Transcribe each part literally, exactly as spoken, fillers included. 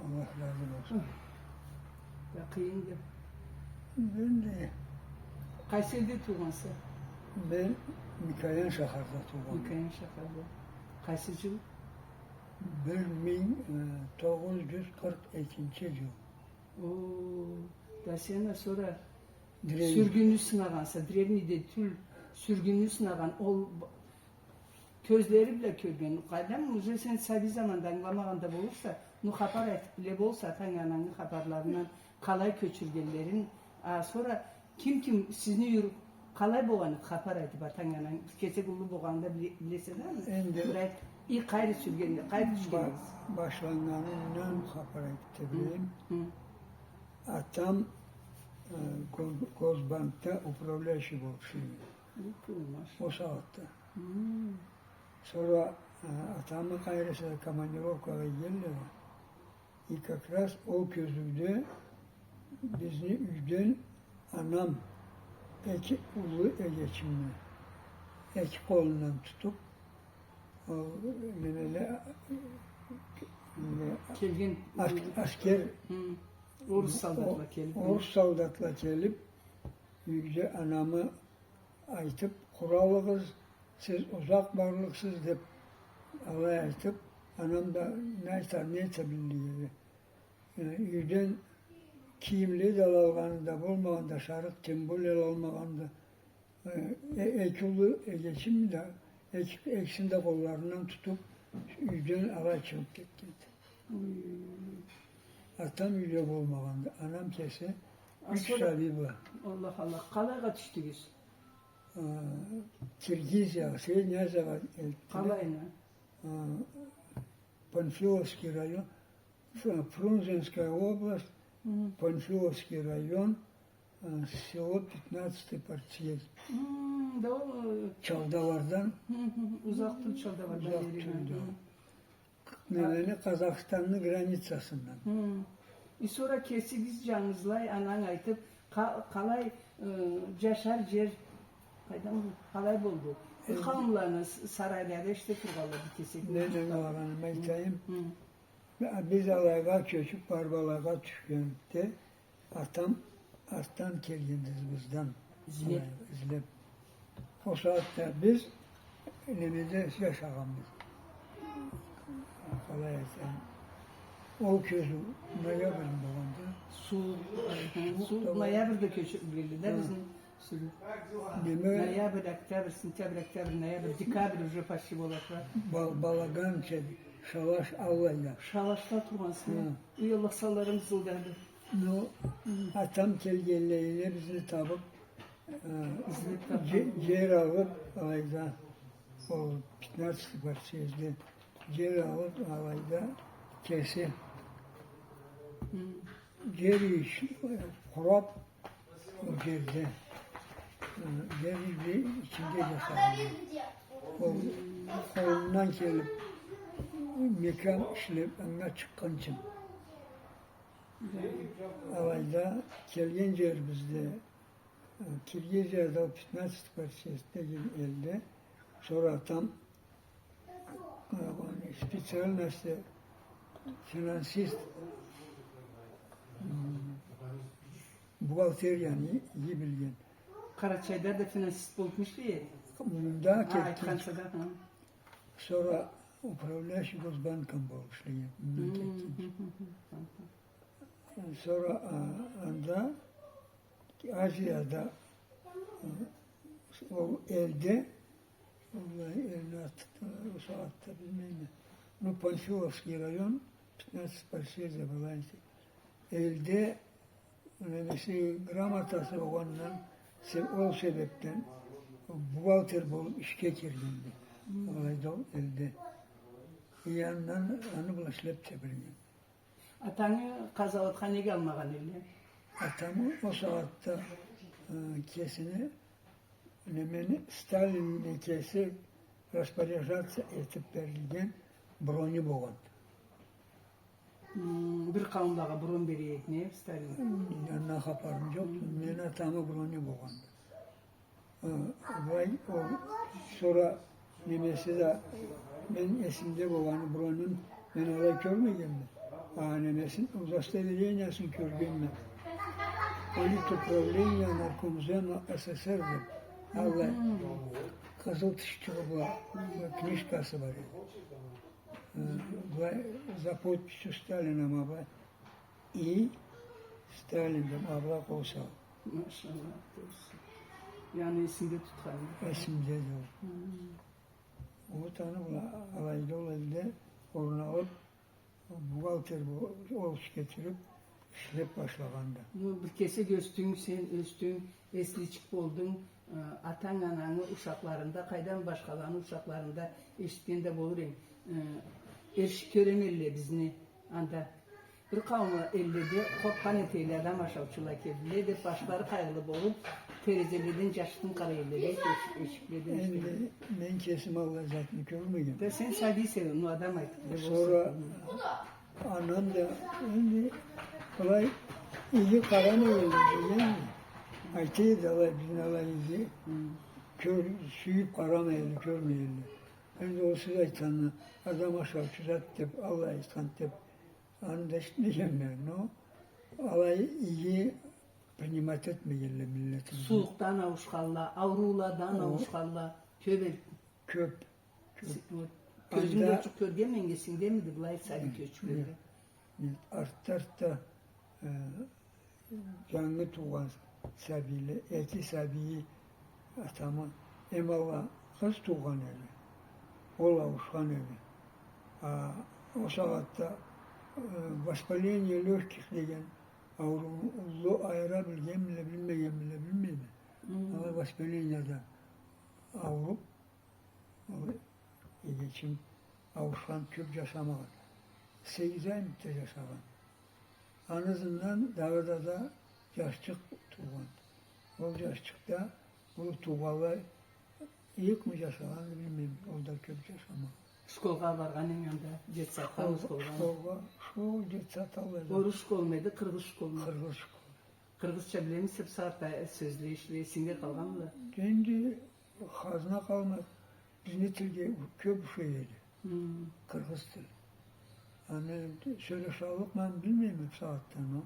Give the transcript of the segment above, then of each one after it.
Аллах разы болсун. Да къыйынды. Энди. Къайсы элде туугъанса? Мен Микоян шахарда туугъанма. Микоян шахарда. Къайсы джыл? Бир минг, э, тогъуз джюз къыркъ экинчи джыл. О, да сен а сора Древний. Сюргюнню сынагъанса, древнийде тюл сюргюнню сынагъан, ол б-, кёзлери бла кёрген. Къайдам, уже сен сабий заманда ангыламагъан да болурса, ну, хапар айтыб биле болса, атанг-анангы хапарларындан къалай кёчюргенлерин, а, сора ким-ким сизни юйюр-, къалай болгъанын хапар айтыб, атанг-ананг, кесек уллу болгъанында биле-, билесе да, энди бир айт, и къайры сюргенде, къайры тюшгенигиз? Ба-, башланнганындан хапар айтыб тебрейим. Хы, хы. Атам, э, гос-, госбанкда управляющий болуб ишлей эди. О сагъатда. Хы. Сора, э, атамы къайрысы командировкагъа келди. И как раз ол кёзюуде бизни юйден анам эки уллу эгечимни эки къолундан тутуб, ол, немеле, э, келген, ас-, аскер, хы, орус солдатла келиб, орус солдатла келиб, юйде анамы айтыб, къуралыгъыз, сиз узакъ барлыкъсыз деб, алай айтыб, анам да не айта, не эте билмей эди. Э, юйден кийимле да алалгъаны да болмагъанды, ашарыкъ, тем более алалмагъанды. Э, э, эки уллу эгечим да, эки-, экисин да къолларындан тутуб, юйден алай чыгъыб кетгенди. Ой, ой, ой, ой. Атам юйде болмагъанды, анам кеси, а, юч сора сабий бла. Аллах, Аллах, къалайгъа тюшдюгюз? А, Киргизиягъа, Средняя Азиягъа элтдиле. Къалайына? А, Панфиловский район, Ф-, Фрунзенская область, хы, Панфиловский район, э, село Пятнадцатый партсъезд. Хы, да ол, э, Чалдалардан. Хы, хы, хы, узакъ тюл Чалдалардан. Узакъ тюл, да. Хы. Немени, Къазахстанны границасындан. Хы. И сора кесигиз джангызлай, ананг айтыб, къа-, къалай, э, джашар джер, къайдам, къалай болду? Э, къауумланы с-, сарайлада ишлей тургъанла бир кесек. Мен анга баргъанымы айтайым. Хы. Биз алайгъа кёчюб барыб, алайгъа тюшгенде, атам артдан келгенди ызыбыздан. Излеб. Алай, излеб. Ол сагъатда биз немеде джашагъанбыз. Къалай айтайым. Ол кёзюу ноябрь болгъанды. Сууукъ, сууукъ да, ноябрьде кёчюб келди да, хы, бизни. Неме? Ноябрь, октябрь, сентябрь, октябрь, ноябрь, декабрь уже почти болатла. Ба-, балаган, шалаш аллайда. Шалашда тургъанса, хы, уй, Аллах, санларынг зылдады. Ну, атам келгенлейине бизни табыб, э, излеб табгъан, джер алыб, алайда, ол пятнадцатый партсъездде джер алыб, алайда кеси. Хы. Джер иш-, къураб, ол джерде. Э, джер ичинде джашагъан. Ол къолундан келиб, мекям ишлеб, анга чыкъгъынчы. Алайда келген джерибизде, э, Киргизияда ол пятнадцатый партсъезд деген элде, сора атам Э, специальность финансист, м, бухгалтерияны иги билген. Къарачайда да финансист болуб ишлей эди? Мында кетген. Айтханса да, хы. Сора управляющий госбанком болуб ишлеген. Мындан кетген. Сора, а, анда Азияда, э, ол элде, валлахи, элни аты, э, ол сагъатда билмейме. Ну, Панфиловский район, пятнадцатый партсъезд, валлахи. Элде, немеси, грамотасы болгъандан, се-, ол себебден бухгалтер болуб ишге киргенди. Алайда ол элде. И андан аны бла ишлеб тебреген. Атангы къазауатха нек алмагъан эдиле? Атамы ол сагъатда, э, кесини, немени, Сталинни кеси распоряжаться этиб берилген броню болгъан. Хм, бир къауумлагъа бронь бере эди, не, Сталин? Хм, андан хапарым джокъду. Хм. Мени атамы броню болгъанды. Э, былай, ол, сора немеси да, мен эсимде болгъаны, бронюн мен алай кёрмегенме. А, неме, Удостоверениясын кёргенме. Политуправление наркомзема СССР деб. Аллай къызыл тышчыгъы бла, книжкасы бар эди. Э, былай, за подписью Сталина ма былай. И Сталин деб, ма былай къол салыб. Машалла, турсун. Яни эсинде тутхан. Эсимде да. Хы. Вот аны бла алайда ол элде орун алыб, бухгалтер бо-, ол ишге кириб, ишлеб башлагъанда. Ну, бир кесек ёсдюнг, сен ёсдюнг, эсличик болдунг, э, атанг, анангы ушакъларында, къайдам, башхаланы ушакъларында эшитген да болур эдинг. Э, эрши кёремелле бизни анда. Бир къауум элледе къоркъгъан этелле, адам ашаучула келдиле деб, башлары къайгъылы болуб, терезеледен джашыртын къарай элле да, эш-, эшикледен. Энди мен кесим аллай затны кёрмегенме. Да сен сабийсе, ну, адам айтыб, не болсун. Сора анам да, энди, былай иги къарамай эди, билемисиз. Айта эди алай, бизни алай иги кёр-, сюйюб къарамай эди, кёрмей эди. Энди ол сиз айтханны, адам ашаучу зат деб, алай айтхан деб, аны да эшитмегенме, но алай иги принимать этмегенле миллетибизни. Сууукъдан ауушханла, аурууладан ауушханла кёб эди. Кёб, кёб. Кёзюнг да ачыкъ кёргенме, эсингдемиди былай сабий кёчюб кёрген? Нет, артда, артда, э, джангы туугъан сабийле, эки сабийи атамы, эм алай къыз туугъан эди, ол ауушхан эди. А, ол сагъатда, э, воспаление лёгких деген аурууну айыра билгенмиле, билмегенмиле, билмейме. Алай воспаленияден ауруб, ол эгечим ауушхан, кёб джашамагъан. Сегиз ай мыйыкъда джашагъан. Аны ызындан дагъыда да джашчыкъ туугъан. Ол джашчыкъ да, ол туугъанлай, ыйыкъмы джашагъанды, билмейме, ол да кёб джашамагъан. Школгъа баргъан эдинг анда, детсадгъамы, школгъамы? Школгъа, школ, детсад аллай да. Орус школму эди, къыргъыз школму? Къыргъыз школ. Къыргъызча билемисе, бусагъатда сёзле, ишле, эсингде къалгъанмыла? Энди хазна къалмай, бизни тилге кёб ушай эди. Хы. Къыргъыз тил. Аны сёлешаллыкъмамы, билмейме бусагъатда, но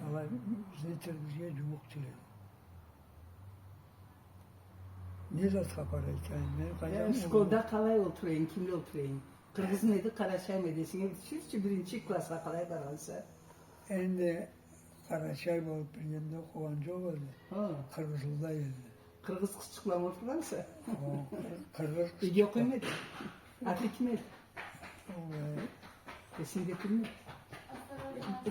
алай бизни тилибизге джууукъ тил эди. Не зат хапар айтайым мен, къайдам. Э, школда къалай олтура эдинг, кимле олтура эдинг? Къыргъызмы эди, къарачаймы эди? Эсинге тюшюрчю, биринчи классха къалай баргъанса? Энди Къарачай болуб бир джерде окъугъан джокъ эди. Хы. Къыргъызлыда эди. Къыргъыз къызчыкъла бла олтургъанса? О, къыргъыз къызчыкъла. Иги окъуйму эди? Аты ким эди? Ол, э, эсингде кимди?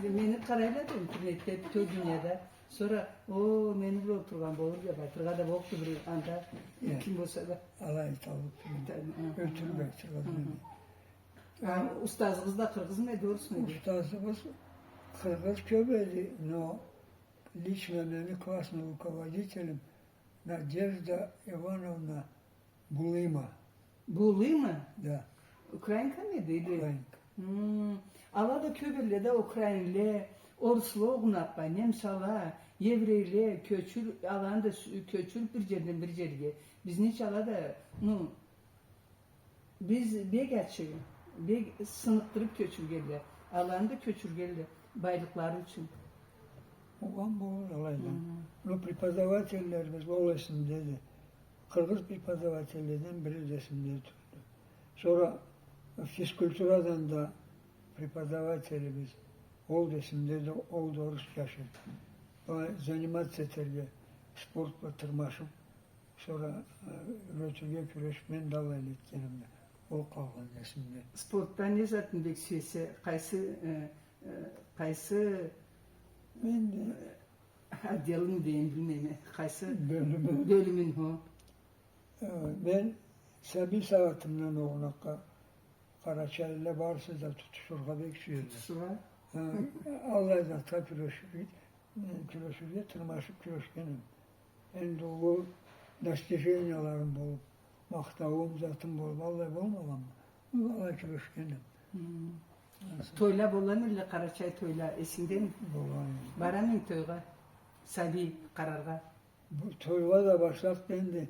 Мени къарайла да интернетде, бютеу дунияда. Сора, о, мени бла олтургъан болур деб айтыргъа да боллукъду бир анда, э, ким болса да. Алай айталлыкъ тюйюл. Хы. Ётюрюб айтыргъа да. Хы. А устазыгъыз да къыргъызмы эди, орусму эди? Устазыбыз къыргъыз кёб эди, но лично мени классный руководителим Надежда Ивановна Булыма. Булыма? Да. Украинкамы эди, или? Украинка. Хм. Ала да кёб элле да украинле, оруслу огъуна аппа, немсала, еврейле, кёчюр, аланы да сю-, кёчюрюб бир джерден бир джерге. Бизнича ала да, ну, Биз бек ачы, бек сыныкъдырыб кёчюргенле. Аланы да кёчюргенле, байлыкълары ючюн. Болгъан болур алайдан. Хы. Но преподавательлерибиз ол эсимдеди. Къыргъыз преподавательледен бири да эсимде турады. Сора физкультурадан да преподавателибиз, ол да эсимдеди, ол да орус джаш эди. Былай заниматься этерге, спорт бла тырмашыб, Сора, э, ётюрге кюрешиб, мен да алай этгеним да, ол къалгъан эсимде. Спортда не затны бек сюесе? Къайсы, э, э, къайсы, мен да, э, отделинг дейим, билмейме. Къайсы бёлюмю? Бёлюмюн, хо. Э, мен сабий сагъатымдан огъуна къа-, къарачайлыла барысы да тутушургъа бек сюелле. Тутушургъа? Хы, аллай затха кюрешиб, э, кюреширге тырмашыб кюрешгенме. Энди ол достиженияларым болуб, махтауум, затым болуб, аллай болмагъанмы? Алай кюрешгенме. Хы. Тойла боламы элле, къарачай тойла, эсингдеми? Бола эди. Барамы эдинг тойгъа? Сабий къараргъа? Бу тойгъа да башлаб, энди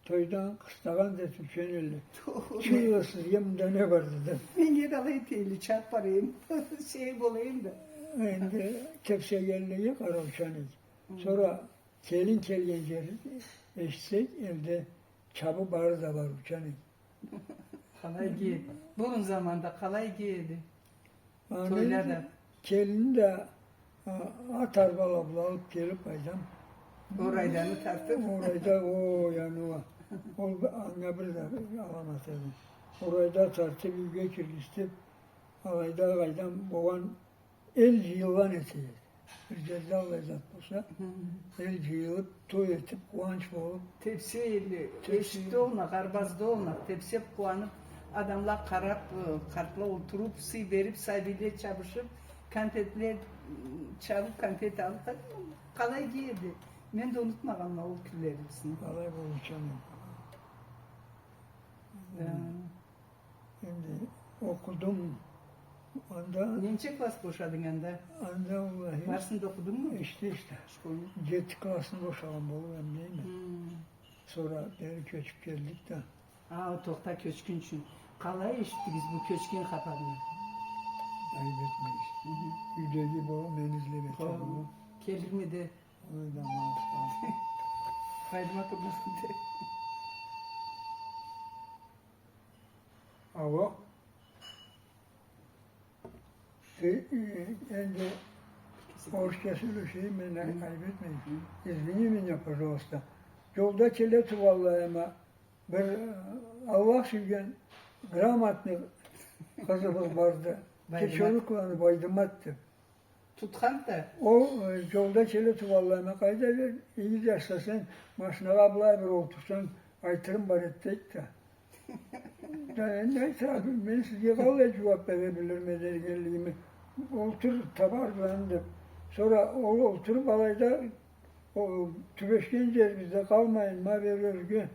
Тойдан къыстагъан да тюшген элле. Ту- Чыгъыгъыз, сизге мында не барды деп. Меннге да алай этелле, чабып барайым. Сюйген болайым да. Энди тепсегенлеге къараучан эди. Хы. Сора келин келген жерин эшитсек, элде чабып бары да барыучан эди. Къалай киеди? Бурун заманда къалай киеди? Аны тойлада. Келинни да, а, ат арбала бла алып келип, къайдам. Орайданы тартып. Орайда, о, яни ол. Ол б-, анга бир да аламат эди. Орайда тартып, юйге киргизтип, алайда, къайдам, болгъан эл джыйылгъан эте эди. Бир джерде аллай зат болса, хы, эл джыйылып, той этип, къууанч болуп. Тепсе элле, тепсе. Эшикде огъуна, къарбазда огъуна, тепсеп, къууанып, адамла къарап, э, къартла олтуруп, сый берип, сабийле чабышып, конфетле, м, чабып, конфет алып, къалай киеди. Мен да унутмагъанма ол кюнлерибизни. Алай болуучу эди. Да. Энди окъудум анда. Ненча класс бошадынг анда? Анда, уаллахи. Барысын да окъудунгму? Эште, эште. Школну? Джети классны бошагъан болур эдим, дейме. Хм. Сора бери кёчюп келдик да. А, тохта, кёчгюнчю. Къалай эшитдигиз бу кёчген хапарны? Айып этмегиз. Хы-хы. Юйдеги болуп мени излеп этеди. Хо, келирми да. Ой, да, машалла. Къайдыма турмасын да. Алло. Ты, э, энди орусча сёлешейим, мени айып этмегиз. Извини меня, пожалуйста. Джолда келе тургъанлайыма бир, э, Аллах сюйген грамотный къызыбыз барды. Байдымат. Кечеуюкланы Байдымат деп. Тутхан да. Ол, э, джолда келе тургъанлайыма, къайда бир, иги джашса сен, машинагъа былай бир олтурсанг, айтырым бар эди, дейди да. Да энди айтырым, мен сизге къалай джууап бере билирме дегенлигими, олтур, табарбыз аны деп. Сора ол олтуруп алайда, ол тюбешген джерибизде къалмайын, ма бери ёрге,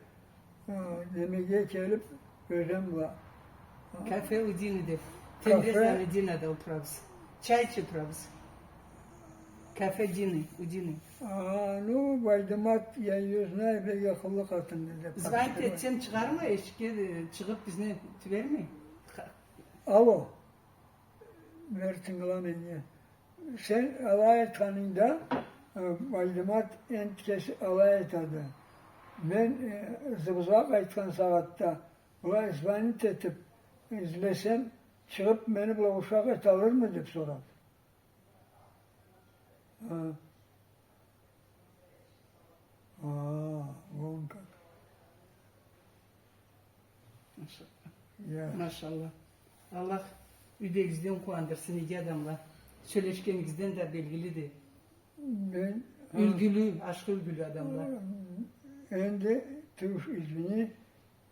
э, немеге келип, ёзем бла. Кафе у Дины деп. Кафе. Тендезланы Динада олтурабыз. Чай ичип турабыз. Кафе Дины, у Дины. А, ну, Байдымат, я её знаю, бек акъыллы къатынды деп. Звонить этсем, чыгъармы, эшикге, э, чыгъып бизни тюберми? Алло. Бери тынгыла меннге. Сен алай айтханынгда, э, Байдымат энтда кеси алай айтады. Мен, э, ызыбызгъа къайтхан сагъатда былай звонить этип излесем, чыгъып мени бла ушакъ эталырмы деп сорады. Хы. А, вон как. Маша-, я. Машалла. Аллах юйдегигизден къууандырсын, иги адамла. Сёлешгенигизден да белгилиди. Мен, а, юлгюлю, ашхы юлгюлю адамла. А, энди, ты уж извини,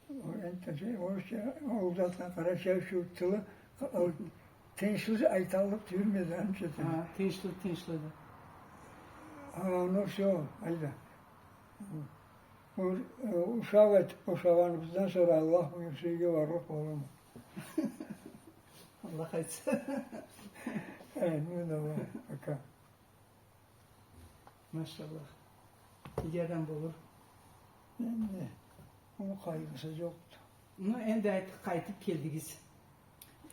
Ол, энтда, орусча, ол затла, къарачай, шу тылы, ол тынчлы айталлыкъ тюйюлмю эди, анча этеме. Хы, тынчлы, тынчлы эди. Хы, ну всё, айда. Бу, э, ушакъ этип бошагъаныбыздан сора Аллах буюрса, юйге барлыкъ болурма. Аллах айтса. Э, ну давай, пока. Машаллах. Иги адам болур. Энди, ол къайгъысы джокъду. Ну, энди айт-, къайтып келдигиз.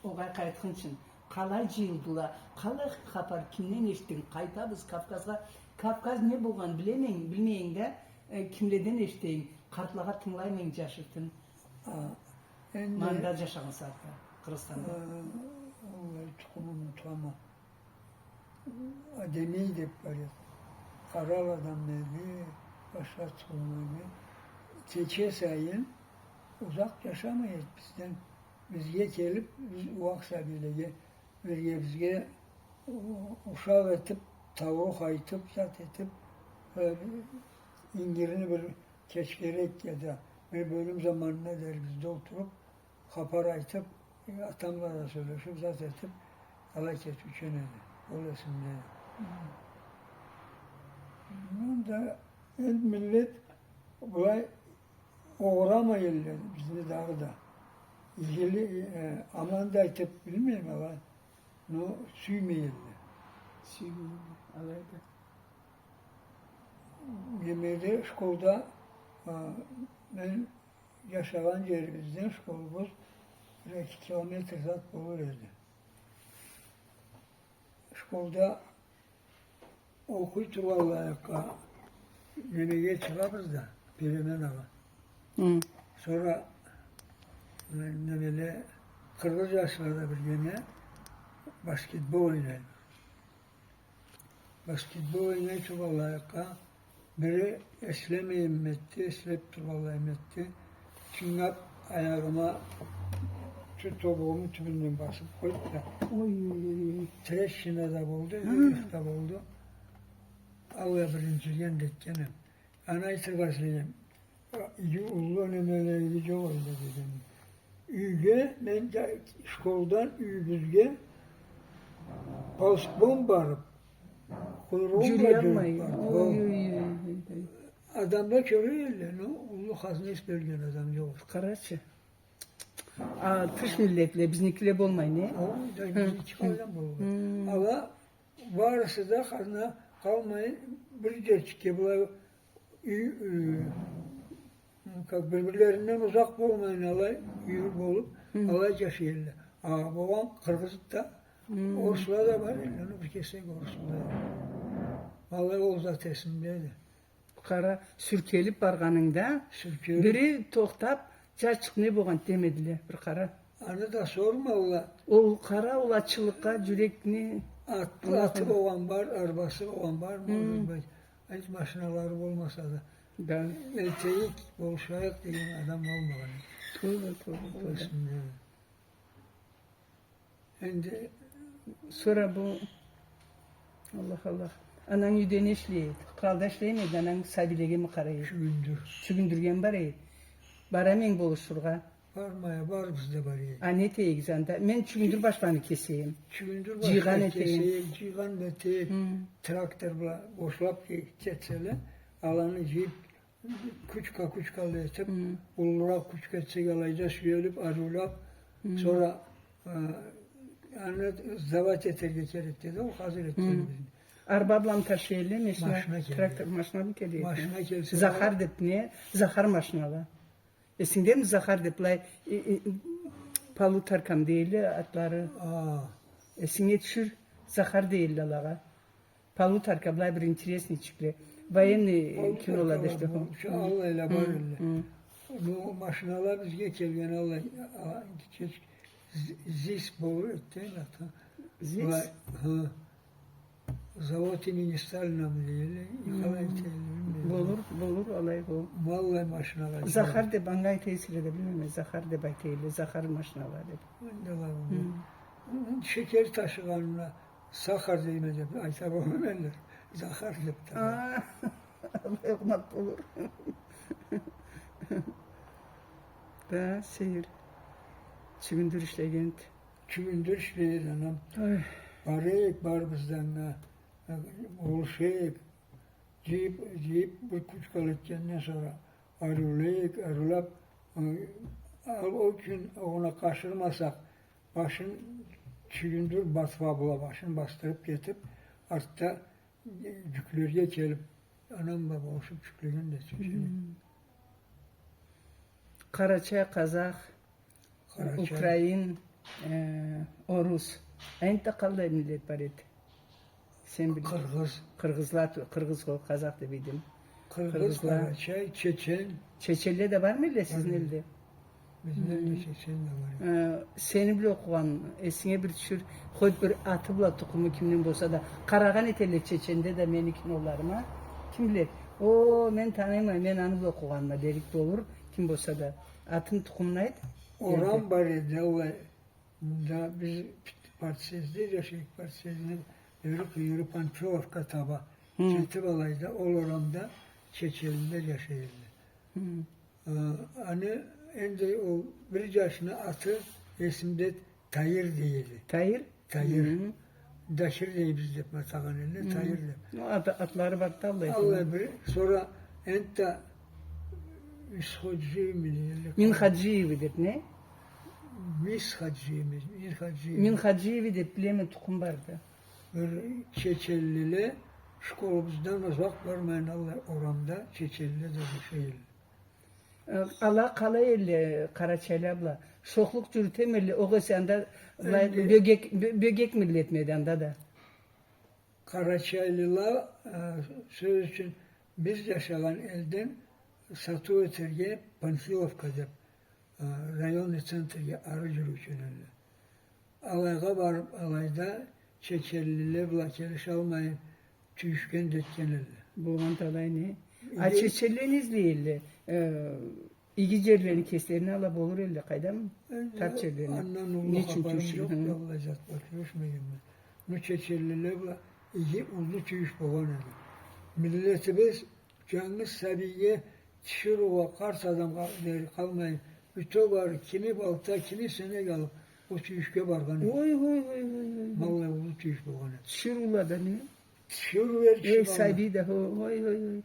Огъай, къайтхынчы. Къалай джыйылдыла? Къалай хапар? Кимден эшитдинг? Къайтабыз Кавказгъа. Кавказ не болгъан? Билемейин, билмейин да, э, кимледен эшитейим? Къартлагъа тынгылаймайын джашыртын. А, энди, мында джашагъан сагъатда, Къыргъызстанда. А, аллай тукъумун унутама. Адемей деп бар эди. Къарал адамла эди, башха тукъумла эди. Кече сайын узакъ джашамай эди бизден. Бизге келип, биз ууакъ сабийлеге, бирге бизге у-, ушакъ этип, тауукъ айтып, зат этип, э, ингирни бир кечгерек яда бир бёлюм заманына дери бизде олтуруп, хапар айтып, атам бла да сёлешип, зат этип, алай кетиучен эди. Ол эсимде. Мында эл миллет былай огъурамай элле бизни дагъыда. Игили, э, аман да айтып билмейме алай. Но сюймей элле. Сюймей элле, алайды. Немеде, школда А, мен джашагъан джерибизден школубуз бир эки километр зат болур эди. Школда окъуй тургъанлайыкъгъа немеге чыгъабыз да, переменагъа. Хы. Сора, э, немеле, къыргъыз джашла да биргеме баскетбол ойнайбыз. Баскетбол ойнай тургъанлайыкъгъа, бири эслемейим этди, эслеп тургъанлайым этди. Чынгап, аягъыма, тю-, тобугъуму тюбюнден басып къойду да. Ой, ой, ой, ой. Трещина да болду, ырыйыкъ да болду. Алай бир инжилген да этгенем. Аны айтыргъа излейме. Иги уллу немеле, иги джокъ элле, дедим. Юйге, мен да школдан юйюбюзге ползком барып, къуйругъум бла джюрюп барды. Ой, ой, ой, ой, ой. Адамла кёре элле, ну, уллу хазна эс бёлген адам джокъ. Къарачы. А, тыш миллетле, бизникиле болмай, не? Ой, да, бизники къайдан болур? Хы. Ала барысы да хазна къалмай, бир джерчикге былай, ю-, ю-, как, бир-бирлеринден узакъ болмайын, алай юйюр болуп, хы, алай джашай элле. А, болгъан къыргъыз да, хы, орусла да бар элле, ну, бир кесек орусла да. Алай ол зат эсимдеди. Къара, сюркелип баргъанынгда, сюркелип, бири тохтап, джашчыкъ, не болгъан демедиле, бир къара. Аны да сорма, ула. Ол къара, ол ачылыкъгъа, джюрекни. Ат-, аты болгъан бар, арбасы болгъан бар, хы, может быть. Хеч машиналары болмаса да. Да. Этейик, болушайыкъ деген адам болмагъан. Туура, туура, туура. Ол эсимде. Энди сора бу, Аллах, Аллах. Ананг юйде не ишлейди? Къралда ишлеймиди, ананг сабийлегеми къарайды? Чюгюндюр. Чюгюндюргеми бар эди? Барамы эдинг болушургъа? Бармай, барыбыз да бара эдик. А не этейик анда? Мен чюгюндюр башланы кесейим. Чюгюндюр башланы кесейим, джыйгъан да этейим. Хы. Трактор бла бошлап ке-, кетселе, аланы джыйып, кучка-кучкала этип, хы, уллуракъ кучка этсек, алайда сюелип, ариулап, хы, сора, э, аны сдавать этерге керек деди, ол хазыр этген бизни. Арба бламы ташыйла, машина, машина келе. Трактор, машинамы келе? Машина келсе, захар деп не? Захар машинала. Эсингдеми захар деп, былай, э, э, полуторкамы дейле атлары? А. Эсинге тюшюр, захар дейле алагъа. Полуторка, былай бир интересныйчикле. Военный кинолада ишлеген. Полуторкала, бу, шу аллайла бар элле. Хы. Ну, машинала бизге келген аллай, а, кеч-, з-, ЗИС болур эди, ата. ЗИС? Былай, хы. Завод имени Сталинамы дейле, хы, къалай дейле, билмейме. Болур, болур, алай болур. Аллай машинала. Захар деп анга айта эселе да, билмейме, захар деп айта эдиле, захар машинала деп. Анда бар. Хы. Шекер ташыгъанына сахар дейме деп айта болмайма энди. Захар деп да. А, алай окъунуп болур. Да, сейир. Чюгюндюр ишлегенди. Чюгюндюр ишлейди анам. Ой. Бара эдик барыбыз да анга, болуша эдик. Джыйып, джыйып, бир кучкала этгенден сора ариулай эдик, ариулап, э, ал ол кюн огъуна къашырмасакъ, башын чюгюндюр батып а бла башын басдырып кетип, артда, э, джюклерге келип, анам бла болушуп джюклеген да чечени. Хы. Къарачай, къазах, къарачай, украин, э, орус. Энтда къаллай миллет бар эди? Сен бил-, къыргъыз. Къыргъызла, къыргъыз, къазах деп эдим. Къыргъыз, къарачай, чечен. Чеченле да бармы элле сизни элде? Бизни элде чечен да бар эди. Э, сени бла окъугъан, эсинге бир тюшюр, хоть бир аты бла, тукъуму кимден болса да, къарагъан эте элле чеченде да мени киноларыма. Ким биледи? О, мен таныйма, мен аны бла окъугъанма дерик болур, ким болса да. Атын, тукъумун айт. Орам бар эди, аллай. Мында биз Партсъездде джашай эдик, Партсъездни бери къыйыры Панфиловгъа таба. Хы. Джетип алайда, ол орамда чеченле джашай эдиле. Хы. Э, аны энди ол бир джашны аты эсимде, Таир дей эди. Таир? Таир. Хы. Дашир дейбиз деп атагъан эдиле, хы, Таир деп. Ну, ат-, атлары барды аллай. Аллай бир, сора энтда Мисходжиевми дей эдиле. Минхаджиеви деп, не? Мисхаджиеви, Минхаджиеви. Минхаджиеви деп билеме, тукъум барды. Бир чеченлиле школубуздан узакъ бармайын, аллай орамда чеченлиле да джашай эдиле. Э, ала къалай элле къарачайла бла? Шохлукъ джюрютеме элле, огъесе анда, былай, энди бёгек, бё-, бёгек миллетме эди анда да. Къарачайлыла, э, сёз ючюн, биз джашагъан элден сатыу этерге Панфиловка деб, э, районный центрге ары джюрюучю элле. Алайгъа барыб, алайда чеченлиле бла келишалмайын, тюйюшген да этген элле. Болгъан талай не? А чеченле не излей элле? Э, иги джерлерин кеслерине ала болур элле, къайдам? Энди тап джерлерин. Андан уллу хапарым джокъду, аллай зат бла кюрешмегенме. Ну, чеченлиле бла иги уллу тюйюш болгъан эди. Миллетибиз джангыз сабийге, тиширыугъа, къарт адамгъа дери къалмайын, бютеу бары, кими балта, кими сенек алыб, ол тюйюшге баргъан эди. Ой, ой, ой, ой, ой, ой. Валлахи, уллу тюйюш болгъан эди. Тиширыула да не? Тиширыу эркиши. Эй, сабий да, ой, ой, ой.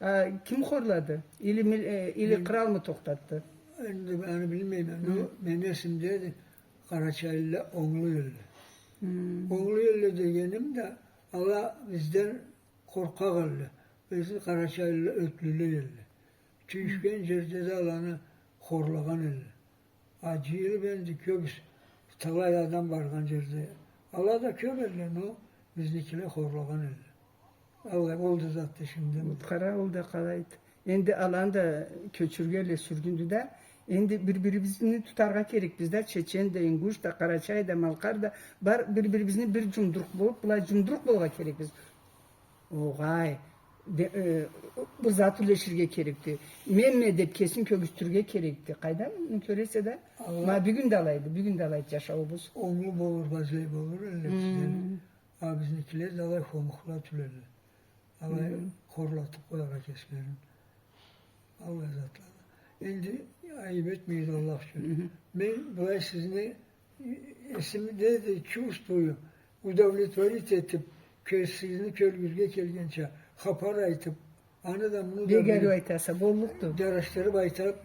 А ким хорлады? Или мил-, э, или къралмы тохтатды? Энди аны билмейме. Ну, мени эсимдеди, къарачайлыла онглу элле. Онглу элле дегеним да, ала бизден къоркъакъ элле. Бизни къарачайлыла ётлюле элле. Тюйюшген джерде да аланы хорлагъан элле. А джыйылыб энди кёбюсю, талай адам баргъан джерде. Ала да кёб элле, но бизникиле хорлагъан элле. Аллай, ол да затды шимди. Къара, ол да къалайды. Энди аланы да кёчюргенле, сюргюндю да. Энди бир-бирибизни тутаргъа керекбиз да, чечен да, ингуш да, къарачай да, малкъар да, бар бир-бирибизни бир джумдурукъ болуб, былай джумдурукъ болургъа керекбиз. Огъай, де-, э, бир зат юлеширге керекди. Менме деб кесин кёргюзтюрге керекди. Къайдам, кёресе да, ма бюгюн да алайды, бюгюн да алайды джашауубуз. Онглу болур, базлай болур элле бизден. А бизникиле да алай хомухла тюл элле. Алай хорлатыб къояргъа кеслерин. Аллай затла. Энди айыб этмегиз, Аллах ючюн. Мен былай сизни, э, эсимдеди, чувствую, удовлетворить этиб, кё-, сизни кёргюзге келгенча, хапар айтыб, аны да, муну да бек ариу айтаса, боллукъду. Джарашдырыб айтыб.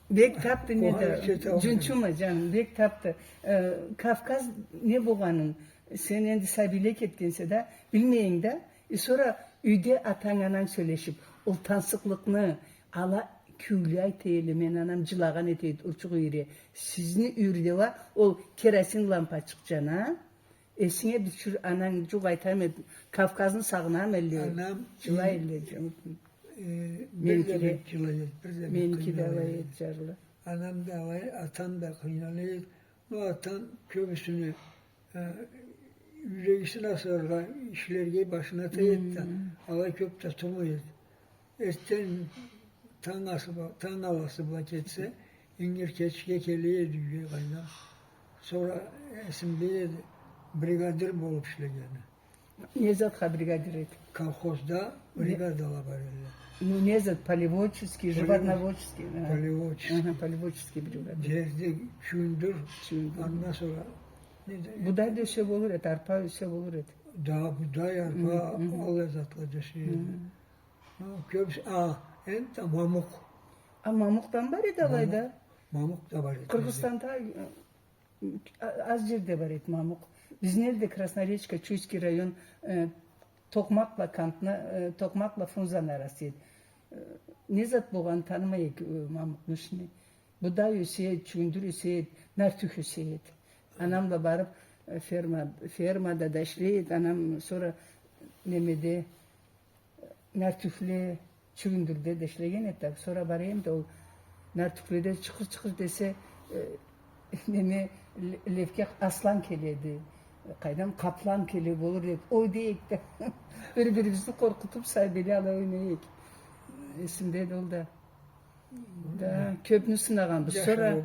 Бек табды, не да, джунчума, джаным, бек табды. Э, Кавказ не болгъанын, сен энди сабийле кетгенсе да, билмейин да, Э, сора юйде атанг, ананг сёлешиб, ол тансыкълыкъны, ала кюйлю айта элле, мен анам джылагъан эте эди, урчукъ юйюре. Сизни юйюрде уа ол керосин лампачыкъ джана, эсинге бир тюшюр, ананг джукъ айтама эди, Кавказны сагъынама элле, анам джылай элле, джы-, э, бир да меникиле, бек джылай эди, бир да бек къыйнала эди. Анам да алай, атам да къыйнала эди. Ну, атам кёбюсюне, э, юрегисин асыраргъа ишлерге башына тие эди да, алай кёб да турмай эди. Эртден танг асы бла-, танг аласы бла кетсе, ингир кечге келе эди юйге къайнам. Сора эсимде эди, бригадир болуб ишлегени. Не затха бригадир эди? Колхозда бригадала бар элле. Ну, не зат, полеводческий, животноводческий, а. Полеводческий. Аха, полеводческий бригадир. Джерди чюгюндюр, чюгюндюр. Андан сора не да, будай да ёсе болур эди, арпа ёсе болур эди. Да, будай, арпа, аллай затла да ёсе эди. Ну, кёбюсю, а, энтда мамукъ. А, мамукъ да бар эди алайда? Мамукъ да бар эди. Къыргъызстанда, э, А-, аз джерде бар эди мамукъ. Бизни элде Красноречка, Чуйский район, э, Токъмакъ бла Кантны, э, Токъмакъ бла Фрунзаны арасы эди. Э, не зат болгъанын танымай эдик, э, мамукъну ишини. Будай ёсе эди, чюгюндюр ёсе эди, нартюх ёсе эди. Анам бла барыб, э, ферма, фермада да ишлей эди. Анам сора немеде, нартюхле, чюгюндюрде да ишлеген эди да, сора бара эдим да, ол нартюхледе чыкъыр-чыкъыр десе, э, неме, ле-, левге аслан келеди, къайдам, къаплан келе болур деб, ой дей эдик да, бир-бирибизни къоркъутуб, сабийле алай ойнай эдик. Эсимдеди ол да. Да, кёбню сынагъанбыз. Сора,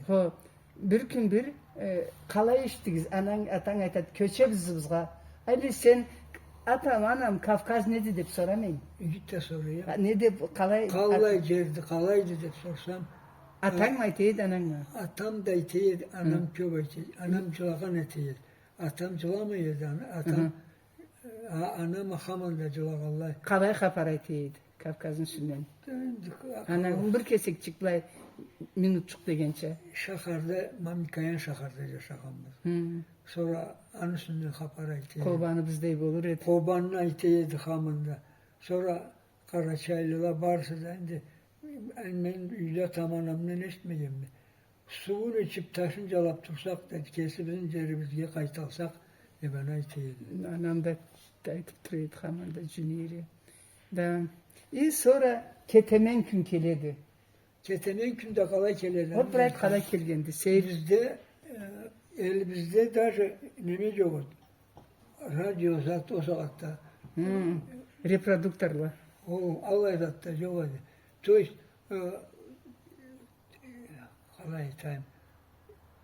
хо, бир кюн бир, э, къалай эшитдигиз? Ананг, атанг айтады, кёчебиз ызыбызгъа. Али сен, атам, анам, Кавказ неди деб сора мен. Игит да сора, я. А, не деб, къалай, къалай джерди, къалайды деб сорсам, атангмы айта эди, анангмы? Атам да айта эди, анам кёб айта эди. Анам джылагъан эте эди. Атам джыламай эди, ана-, атам А, анам хаманда джылагъанлай. Къалай хапар айта эди Кавказны юсюнден? Энди, а, анам бир кесекчик былай, минутчукъ дегенча. Шахарда, Мамикаян шахарда джашагъанбыз. Хы. Сора аны юсюнден хапар айта эди. Къобаны бизде болур эди. Къобаны айта эди хаманда. Сора къарачайлыла барысы да энди Мен юйде атам-анамдан эшитмегенме. Сууун ичип, ташын джалап турсакъ да, кесибизни джерибизге къайталсакъ, деб аны айта эди. Анам да айтып тура эди, хаманда джюнюйре. Да. И сора кетемен кюн келеди. Кетемен кюн да къалай келеди? Вот, бир айт, къалай келгенди, сейир. Бизде, э, элибизде даже неме джокъ эди. Радио зат ол сагъатда. Хм, репродукторла. Ол, аллай зат да джокъ эди. То есть, э, къалай айтайым,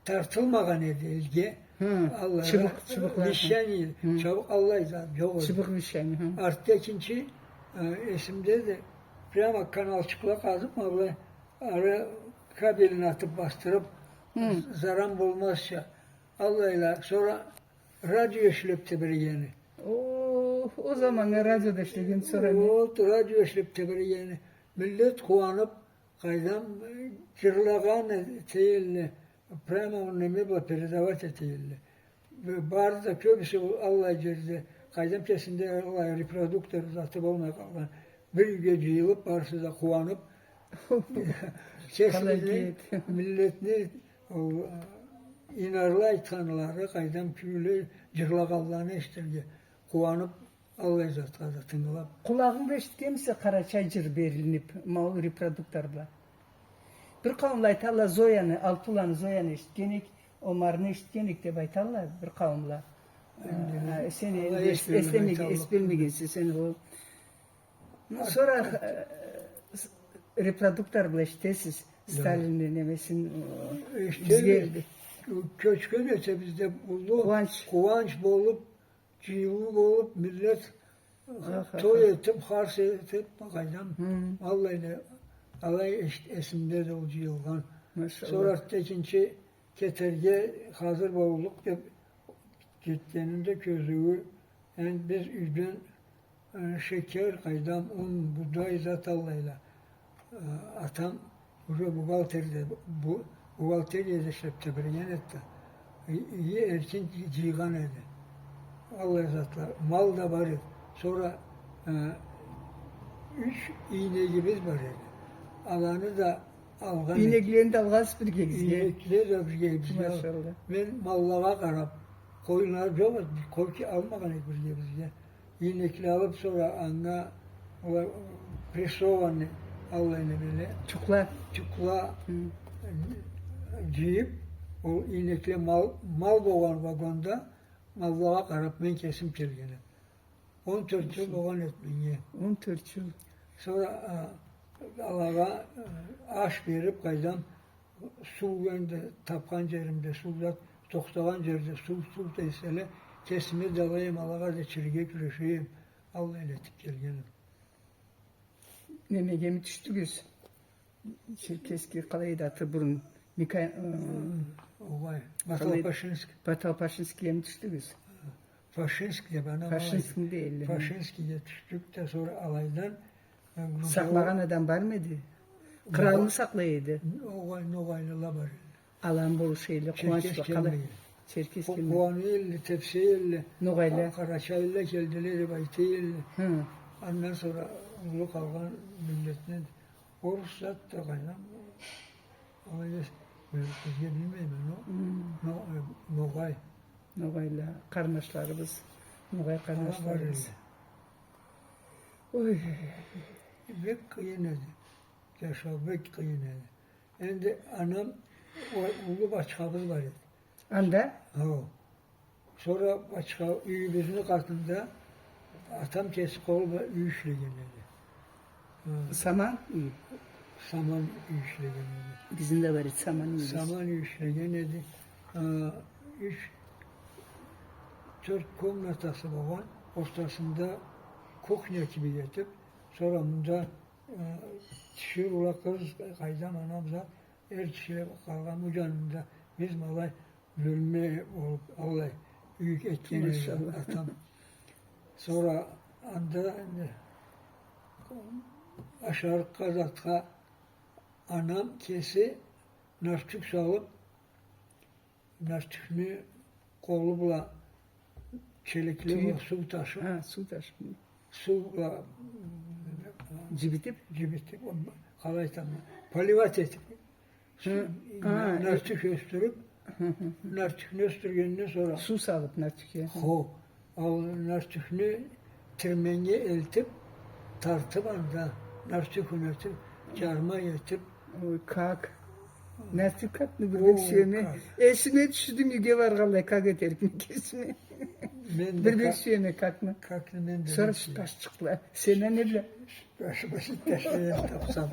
тартылмагъан эди элге. Хы, аллай чыбыкъ, ра-, чыбыкъла. Вещание, хы, чыбыкъ, аллай зат джокъ эди. Чыбыкъ вещание, хы. Артда экинчи, э, эсимдеди, прямо каналчыкъла къазып, аллай ары кабелин атып, бастырып, хы, заран болмазча. Аллайла, сора радио ишлеп тебрегени. О, ол заманнга радио да ишлеген сора не? Вот, радио ишлеп тебрегени. Миллет къууанып, къайдам, э, джырлагъан эте элле, прямо неме бла передавать эте элле. Б-, бары да кёбюсю аллай джерде, къайдам, кесинде аллай репродуктор заты болмай къалгъан. Бир юйге джыйылып, барысы да къууанып, кесибизни, миллетни, ол, инарла айтханлары, къайдам, кюйле джырлагъанланы эшитирге къууанып, аллай затха да тынгылап. Къулагъынг бла эшитгенмисе къарачай джыр берилинип, ма ол репродуктор бла? Бир къауумла айталла, Зояны, Алтуланы Зояны эшитген эк, Омарны эшитген эк деб айталла бир къауумла. Энди, а, сен энди эс-, эслемеге-, эс бермегенсе сен ол. Ну, сора, э, с-, репродуктор бла эшитесиз, да, Сталинни немесин, э, эшитебиз. Бизге элде. Кёчген эсе бизде уллу къууанч, къууанч болуп, джыйылыу болуп, миллет той этип, харс этип, къайдам, аллайла, алай эс-, эсимдеди ол джыйылгъан. Машалла. Сора артда экинчи кетерге хазыр болдукъ деб, джетгенинде кёзюую, энди биз юйден, э, шекер, къайдам, ун, будай зат аллайла. Э, атам уже бухгалтерде, бу-, бухгалтерияда ишлеп тебреген эди да. И-, иги эркин джыйгъан эди. Аллай затла, мал да бар эди. Сора, э, юч ийнегибиз бар эди. Аланы да алгъан эдик. Ийнеклени да алгъансыз биргегизге? Ийнекле да биргебизге. Машалла. Мен маллагъа къарап, къойланы джокъ эди, къой алмагъан эдик биргебизге. Ийнекле алып, сора анга, ола, прессованный, аллай немеле. Тюкла. Тюкла джыйып, ол ийнекле мал, мал болгъан вагонда маллагъа къарап мен кесим келген эдим. Он тёрт джыл болгъан эди меннге. Он тёрт джыл. Сора, а, алагъа, а, аш берип, къайдам, суу энди тапхан джеримде, суу да, тохтагъан джерде суу, суу да эселе, кесими да алайым, алагъа да ичирге кюрешейим, аллай элтип келгеним. Немегеми тюшдюгюз? Черкесский къалай эди аты бурун? Мика-, э, огъай, къалай эди? Баталпашинск. Баталпашинскийгеми тюшдюгюз? Пашинск деб, ана, Пашинскийни да элле. Пашинскийге тюшдюк да, сора алайдан, э, Грузия. Сакълагъан адам бармы эди? Къыралны сакълай эди? Огъай, ногъайлыла бар эди. Алан болуш эди, къууанч бла къалай. Черкес келмеген. Черкес келмеген. Къууана элле, тепсе элле. Ногъайла. Къарачайла келдиле деб айта элле. Хы. Андан сора уллу къалгъан миллетден орус зат да къайдам. Алай эсе, бизге билмейме, но, но, э, ногъай. Ногъайла, къарнашларыбыз, ногъай къарнашларыбыз. Ой. Бек къыйын эди. Джашау бек къыйын эди. Энди анам, ол уллу бачхабыз бар эди. Анда? Хо. Сора бачха, юйюбюзню къатында атам кеси къолу бла юй ишлеген эди. Хы. Саман юй? Саман юй ишлеген эди. Бизни да бар эди саман юйюбюз. Саман юй ишлеген эди. Хы, юч, тёрт комнатасы болгъан, ортасында кухня кибик этип, сора мында, хы, тиширыула, къыз, къайдам, анам зат, эр кишиле къалгъан. Бу джанында биз ма алай бёлме болуп, аллай юй этген эди атам. Машалла. Сора анда энди ашарыкъгъа затха анам кеси нартюх салып, нартюхню къолу бла челекле бла суу ташып, хы, суу ташып, суу бла джибитип, джибитип, Къалай айтама, поливать этип, су-, а, э, нартюх ёсдюрюп, нартюхню ёсдюргенден сора. Суу салып нартюхге. Хо, ал нартюхню тирменнге элтип, тартып анда, нартюх ётюп, джарма этип. Ой, как? Нартюх какны бир бек сюеме. Эсиме тюшдю, юйге баргъанлай, как этерикме кесиме. Бир бек сюеме какны. Какны мен да. Сора сют башчыкъла. Сен не бла? Башыма сют башчыкъла тапсам.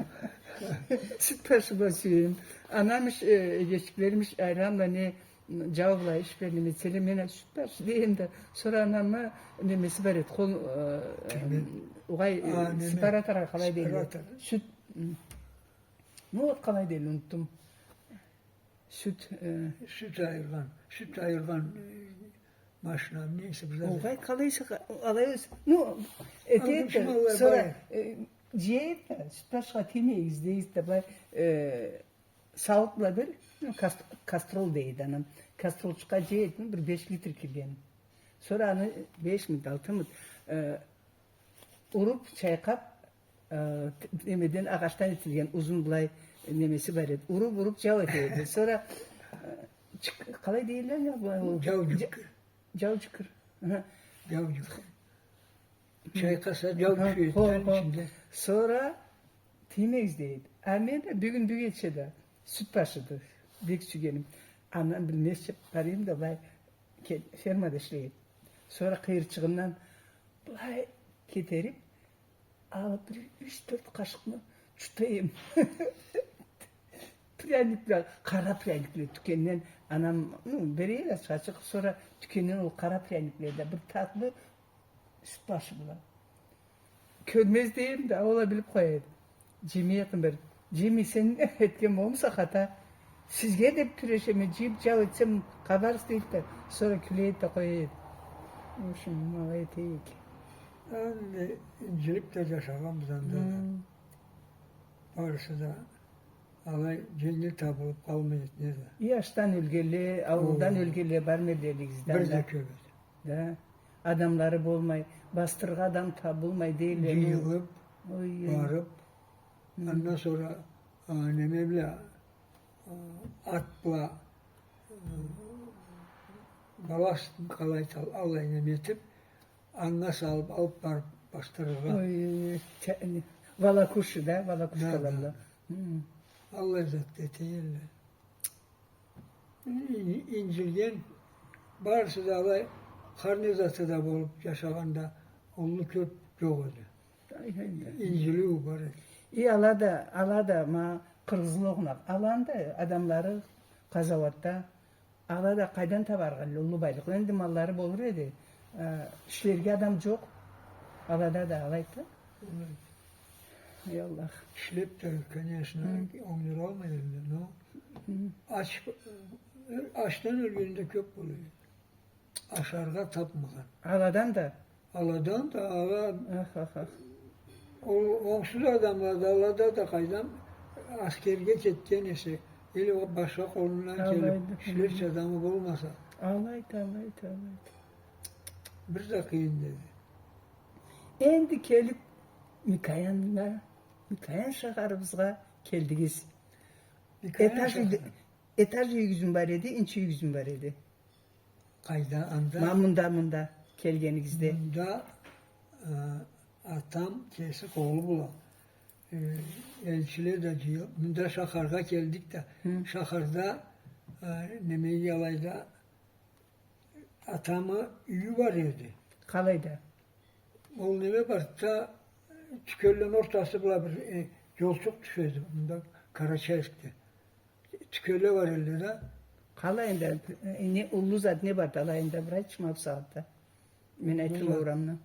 Сют башыма сюеме. Анам иш, э, эгечиклерим иш айранла не, джау бла иш берле, мен сют башы дейме да. Сора анамы немеси бар эди, къол, э, угъай, э, сепараторгъа къалай дейдиле? Сепаратор. Сют, м. Ну, вот къалай дейдиле, унутдум. Сют, э, сют айыргъан, сют айыргъан, э, машина, неси бир зат. Огъай, къалайса, къа-, алай эсе, ну, эте, эте, сора, э, джей эди да, сют башха тиймегиз, дейди да, былай, э, сауутла бир, ну, кас-, кастрол дейди анам. Кастролчукъгъа джей эди, ну, бир беш литр кирген. Сора аны бешмиди, алтымыды, э, уруп, чайкъап, э, немеден, агъачдан этилген узун былай немеси бар эди. Уруп, уруп, джау эте эди. Сора, э, чык-, къалай дейдиле, не бу? Джау джыкыр. Джау джыкыр. Аха. Джау джыкыр. Чайкъаса, джау тюшеди ичинде. Сора тиймегиз дейди. А мен да бюгюн, бюгече да сют башыды бек сюйгеним. Анам билмезча барама да, былай ке-, фермада ишлей эди. Сора къыйырчыгъындан былай кетерип, алып, бир юч-тёрт къашыкъны чута эдим. Пряникле, къара пряникле тюкенден, анам, ну, бере эди ачыкъ-ачыкъ, сора тюкенден ол къара пряникле да бир татлы сют башы бла. Кёрмез дейме да, ол а билип къоя эди. Джими, якъын бир. Джими, сен этген болмаса хата. Сизге деп кюрешеме, джыйып джау этсем, къабарсыз дейди да, сора кюле эди да къоя эди. В общем, алай эте эдик. Энди инджилип да джашагъанбыз анда да. Хы. Барысы да алай дженгил табылып къалмай эди, не да. И ачдан ёлгенле, ауруудан ёлгенле бармы эди элигизде анда? Бир да кёп эди. Да. Адамлары болмай, басдырыргъа адам табылмай дейле. Джыйылып, барып, андан сора, а, неме бла, а, ат бла, а, балласт, къалай айталла, аллай неме этип, анга салып, алып барып басдырыргъа. Ой, ой, ой, волокуши, да, волокушкала бла. Да, да. Хы. Аллай зат да эте эдиле. Ин-, инджилген, барысы да алай, къарны заты да болуп джашагъанда уллу кёп джокъ эди. Инджилиу бар эди. И ала да, ала да, ма, Къыргъызны огъуна, аланы да адамлары къазауатда, ала да къайдан табарыкъ эдиле уллу байлыкъны? Энди маллары болур эди, э, ишлерге адам джокъ. Алада да алайды да. Эй Аллах. Ишлеп да, конечно, онгдуралмай эдиле, но ач, ачдан ёлген да кёп болур эди. Ашаргъа табмагъан. Аладан да? Аладан да, ала. Ах, ах, ах. Ол онгсуз адамла да, алада да къайдам, аскерге кетген эсе, или башха къолундан келип, ишлерча адамы болмаса. Алайды, алайды, алайды. Бир да къыйын эди. Энди келип Микояннга, Микоян шахарыбызгъа келдигиз. Микоян шахары. Этаж юйюгюзмю бар эди, инчи юйюгюзмю бар эди? Къайда, анда? Ма мында, мында келгенигизде. Мында, э, атам кеси къолу бла, э, элчиле да джыйылып, мында шахаргъа келдик да, шахарда, э, немеге алайда, атамы юйю бар эди. Къалайда? Ол неме барды да, тюкенлени ортасы бла бир, э, джолчукъ тюшеди мында, Карачаевскде. Тюкенле бар эдиле да. Къалайында, э, не, уллу зат не барды алайында, бир айтчы ма бусагъатда. Мен айтырма урамны.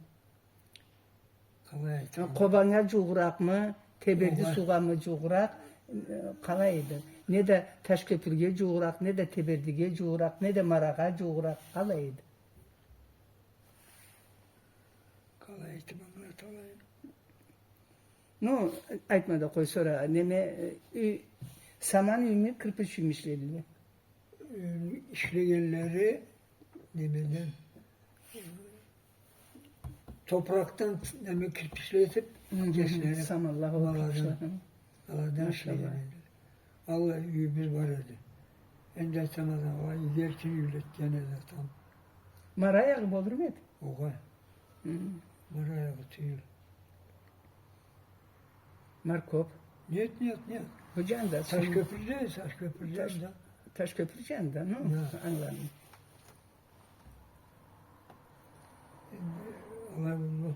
Къалай айтайым? Къобаннга джууугъуракъмы, Теберди суугъамы джууугъуракъ, э, къалай эди? Не да Ташкёпюрге джууугъуракъ, не да Тебердиге джууугъуракъ, не да Марагъа джууугъуракъ, къалай эди? Къалай айтып ангылаталайым? Ну, айтма да къой, сора, неме, э, саман юймю, кирпич юймю ишледиле? Э, ишлегенлери немеден, топуракъдан неме кирпичле этип, кеслери саманла, маладан. Аладан ишлеген эдиле. Аллай юйюбюз бар эди. Энди айтама да, уа, иги эркин юйлетген эди атам. Мар аягъы болурму эди? Огъай. Мар аягъы тюйюл. Мар кёп. Нет, нет, нет. Бу джанда. Ташкёпюрде, Ташкёпюрде. Ташкёпюр джанда, ну, ангыладым. Энди алай болду.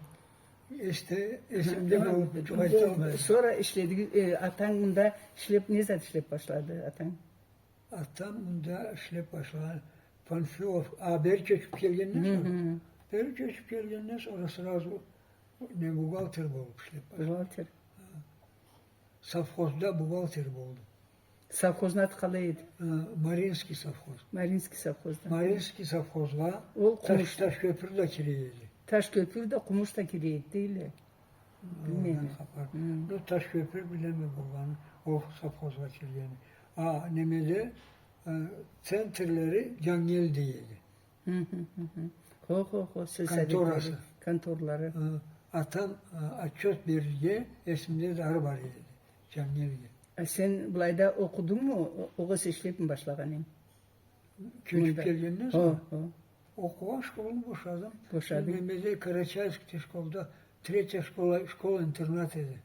Эсде, эсимде болуп, джукъ айталмайма. Сора ишледигиз, э, атанг мында ишлеп, не зат ишлеп башлады атанг? Атам мында ишлеп башлагъан, Панфилов, а, бери кёчюп келгенден сора. Бери кёчюп келгенден сора сразу не бухгалтер болуп ишлеп башлады. Бухгалтер. Совхозда бухгалтер болду. Совхозну аты къалай эди? Э, Маринский совхоз. Маринский совхозда. Маринский совхозгъа. Ол Таш-, Къумуш. Ташкёпюр да кире эди. Ташкёпюр да, Къумуш да кире эди, дейле. Билмейме. Хапар. Ну, Ташкёпюр билеме болгъаны, ол совхозгъа киргени. А, немеде, э, центрлери Джангелди эди. Хо, хо, хо, сельсоветлери, конторасы. Конторлары. Э, атам, э, отчёт берирге, эсимде да ары бара эди, Джангелдиге. А сен былайда окъудунгму, о-, огъесе ишлепми башлагъан эдинг? Кёчюп келгенден сора? Хо, хо. Окъугъан школну бошадым. Бошадынг. Немеде, Карачаевскде школда, третья школа, школа-интернат эди.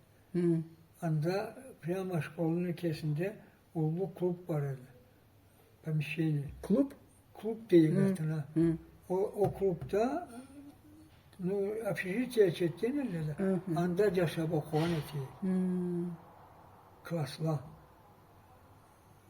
Анда прямо школну кесинде уллу клуб бар эди. Помещение. Клуб? Клуб дейик атына. О, о клубда, ну, общежитие чекген эдиле да, анда джашап окъугъан этейик. Классла.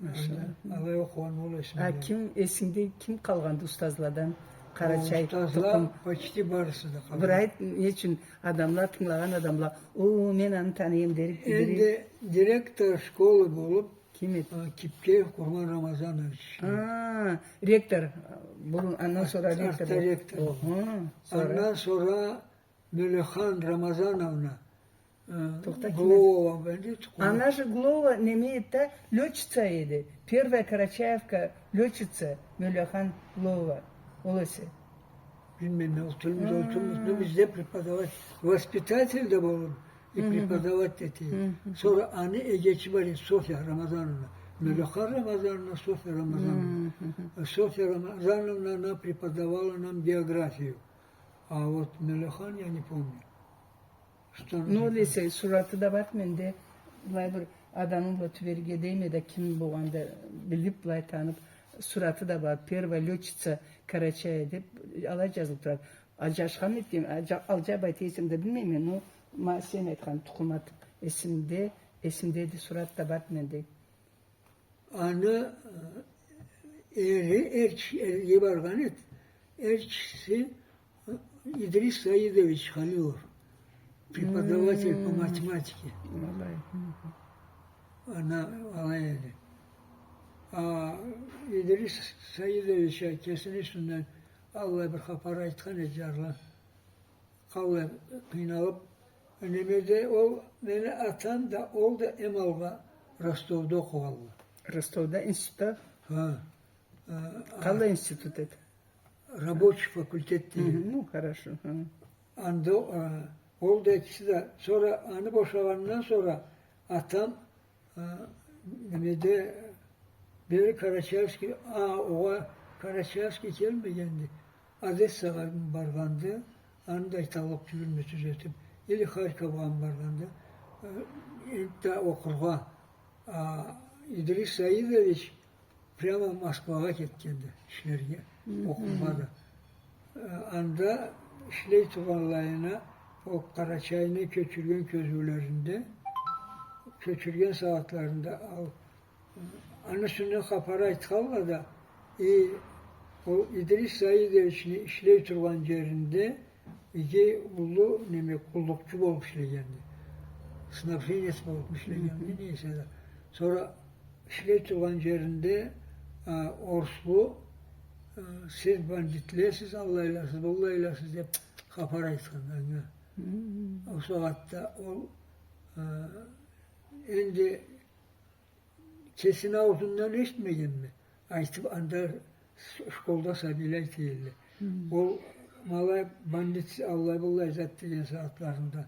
Машалла. Алай окъугъан ол эсимде. А ким, эсингде ким къалгъанды устазладан? Къарачай тукъум. Устазла почти барысы да къалгъан. Бир айт, не ючюн адамла, тынгылагъан адамла, о, мен аны таныйма дерик. Энди директор школы болуп, ким эди? А, Кипкеев Къурман Рамазанович. А, ректор, бурун, андан сора ректор. Артда ректор. Охо, сора? Андан сора Мёлехан Рамазановна, э, Гловова, энди тукъуму. Она же Гловова неме эди да, лётчица эди. Первая карачаевка лётчица Мёлехан Гловова. Ол эсе. Билмейме, ол тюлмюдю, ол тюлмюдю, бизде преподавать, воспитатель да болур, и преподавать да этейди. Сора аны эгечи бар эди, Софья Рамазановна. Мёлехан Рамазановна, Софья Рамазановна. Э, Софья Рамазановна, она преподавала нам географию. А вот Мёлехан я не помню. Ну, ол эсе, сураты да барды менде. Былай бир адамны бла тюберге дейме да, ким болгъанды билип, былай танып, сураты да бар. Первая лётчица Карачая деп, алай джазылып турады. А джашхамы эди, а джа-, алай джап айта эсем да билмейме, но ма сен айтхан тукъум ат эсимде, эсимде эди, сурат да барды менде. Аны, э, эри, эрчи-, эрге баргъан эди. Эрчиси, э, Идрис Саидович Халилов, преподаватель по математике. Алай. Ана алай эди. А Идрис Саидович а кесини юсюнден аллай бир хапар айтхан эди, джарлы. Къаллай къыйналып, немеде ол, мени атам да, ол да эм алгъа Ростовда окъугъанла. Ростовда институтда? Ха. Къаллай институт эди? Рабочий факультет дейди. Ну, хорошо, ха. Анда, а, ол да экиси да, сора аны бошагъандан сора атам А, немеде, бери Карачаевский, а, огъа Карачаевский келмегенди. Одессагъа баргъанды, аны да айталлыкъ тюйюлме тюзетип, или Харьковгъамы баргъанды. Э, энтда окъургъа, а, Идрис Саидович прямо Москвагъа кетгенди ишлерге, окъургъа да. Э, анда ишлей тургъанлайына, ол Къарачайны кёчюрген кёзюулеринде, кёчюрген сагъатларында, ал, аны юсюнден хапар айтханла да, и, ол Идрис Саидовични ишлей тургъан джеринде иги уллу, неме, къуллукъчу болуп ишлегенди. Снабженец болуп ишлегенди, не эсе да. Сора ишлей тургъан джеринде, а, орслу, а, сиз бандитлесиз, аллайласыз, быллайласыз деп хапар айтхан анга. Ол сагъатда ол, а, энди кесини аузундан эшитмегенме, айтып, анда ш-, школда сабийле айта эдиле. Ол ма алай бандит, аллай-быллай зат деген сагъатларында,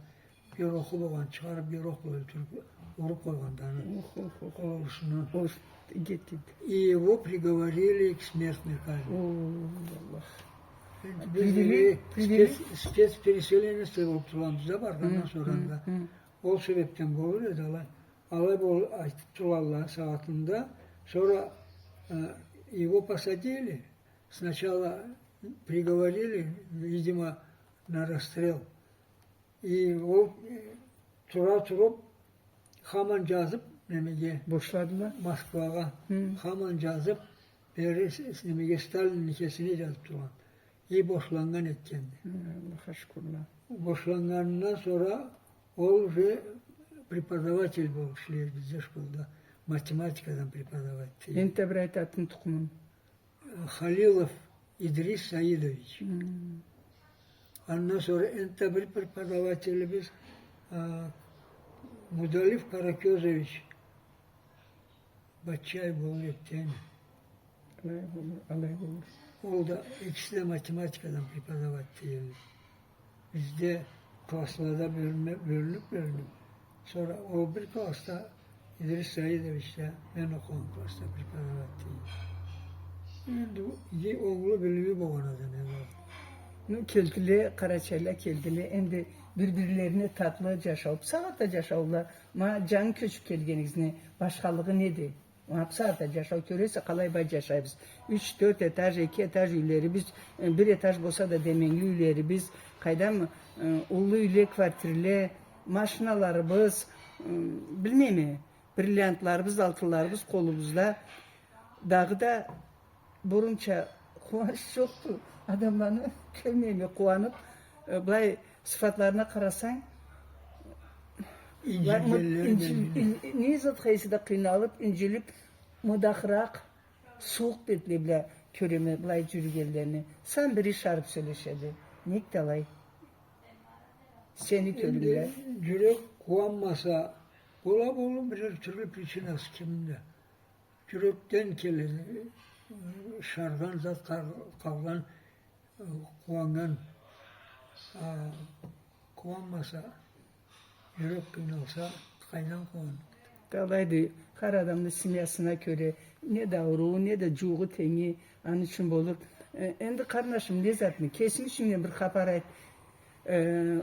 гороху болгъан, чыгъарып горох бла ёлтюрюп, Уруб къойгъанды аны. Ух, ух, ух. Къол ушуну. Ух, гет, гет. И его приговорили к смертной казни. О, Аллах. Энди привели, биз привели. Спец-, спецпереселенец болуб тургъанбыз да баргъандан сора да. Ол себебден болур эди алай. Алай бол-, айтыб тургъанла сагъатында. Сора, э, его посадили. Сначала приговорили, видимо, на расстрел. И ол, э, тура туруб, хаман джазыб, немеге, бошладыла. Москвагъа. Хаман джазыб, бери с-, с-, немеге, Сталинни кесине джазыб тургъан. И бошланнган этгенди. Аллахха шукурла. Бошланнганындан сора ол уже преподаватель болуб ишлей эди бизде школда. Математикадан преподаватель. Энтда бир айт атын, тукъумун. Халилов Идрис Саидович. Андан сора энтда бир преподавателибиз, а, Мудалиф Каракёзович Батчаев болур эди. Алай болур, алай болур. Ол да, экиси да математикадан преподавать этелле. Бизде класслада бёлюне-, бёлюнюб, бёлюнюб. Сора ол бир классда Идрис Саидович да, мен окъугъан классда преподавать этелле. Энди иги онглу, билимли болгъан адам эди ол. Ну, келдиле, къарачайла келдиле. Энди бир-бирлерине татлы джашау. Бусагъатда джашаула, ма, джангы кёчюб келгенигизни башхалыгъы неди? Ма бусагъатда джашау кёресе, къалай бай джашайбыз. Юч, тёрт этаж, эки этаж юйлерибиз, э, бир этаж болса да деменгили юйлерибиз, къайдам, э, уллу юйле, квартирле, машиналарыбыз, э, билмейме, бриллиантларыбыз, алтынларыбыз къолубузда. Дагъыда бурунча къууанч джокъду. Адамланы кёрмейме къууаныб, э, былай сыфатларына къарасанг, инджил-, ин-, не зат эсе да къыйналыб, инджилиб, мудахыракъ, сууукъ бетле бла кёреме былай джюрюгенлени. Сан бири ышарыб сёлешеди. Нек да алай? Сени кёлюнгде. Энди джюрек къууанмаса, бола болур бир тюрлю причинасы кимни да. Джюрекден келеди. Ышаргъан зат къал-, къалгъан, э, къууаннган, а, къууанмаса, джюрек къыйналса, къайдан къууанныкъды? Алайды, хар адамны семьясына кёре, не да ауруу, не да джууугъу, тенги, аны ючюн болур. Э, энди, къарнашым, не затмы? Кесинг ючюн бир хапар айт. Э,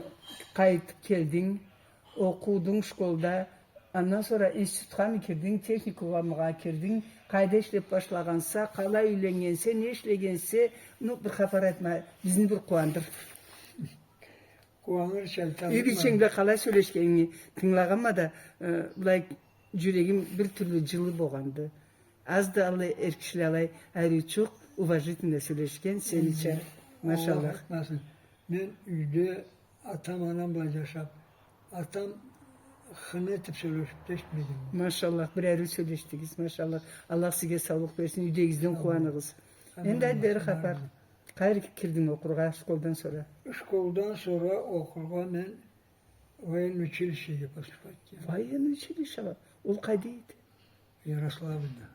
къайтыб келдинг, окъудунг школда, андан сора институтхамы кирдинг, техникумгъа кирдинг, къайда ишлеб башлагъанса, къалай юйленнгенсе, не ишлегенсе, ну, бир хапар айтма, бизни бир къууандыр. Къууанырча айтама. Юй бийченг бла къалай сёлешгенинги тынгылагъанма да, э, былай джюрегим бир тюрлю джылы болгъанды. Аз да алай эр кишиле алай ариучукъ, уважительно сёлешген сенича. Машаллах. Аллах айтмасын. Мен юйде атам-анам бла джашаб, атам хыны этиб сёлешиб да эшитмегенме. Машаллах, бир ариу сёлешдигиз, машаллах. Аллах сизге саулукъ берсин, юйдегигизден къууаныгъыз. Энди айт бери хапар. Къайры кирдинг окъургъа школдан сора? Школдан сора окъургъа мен военный училищеге поступать этгенме. Военный училищеге? Ол къайда эди? Ярославльда.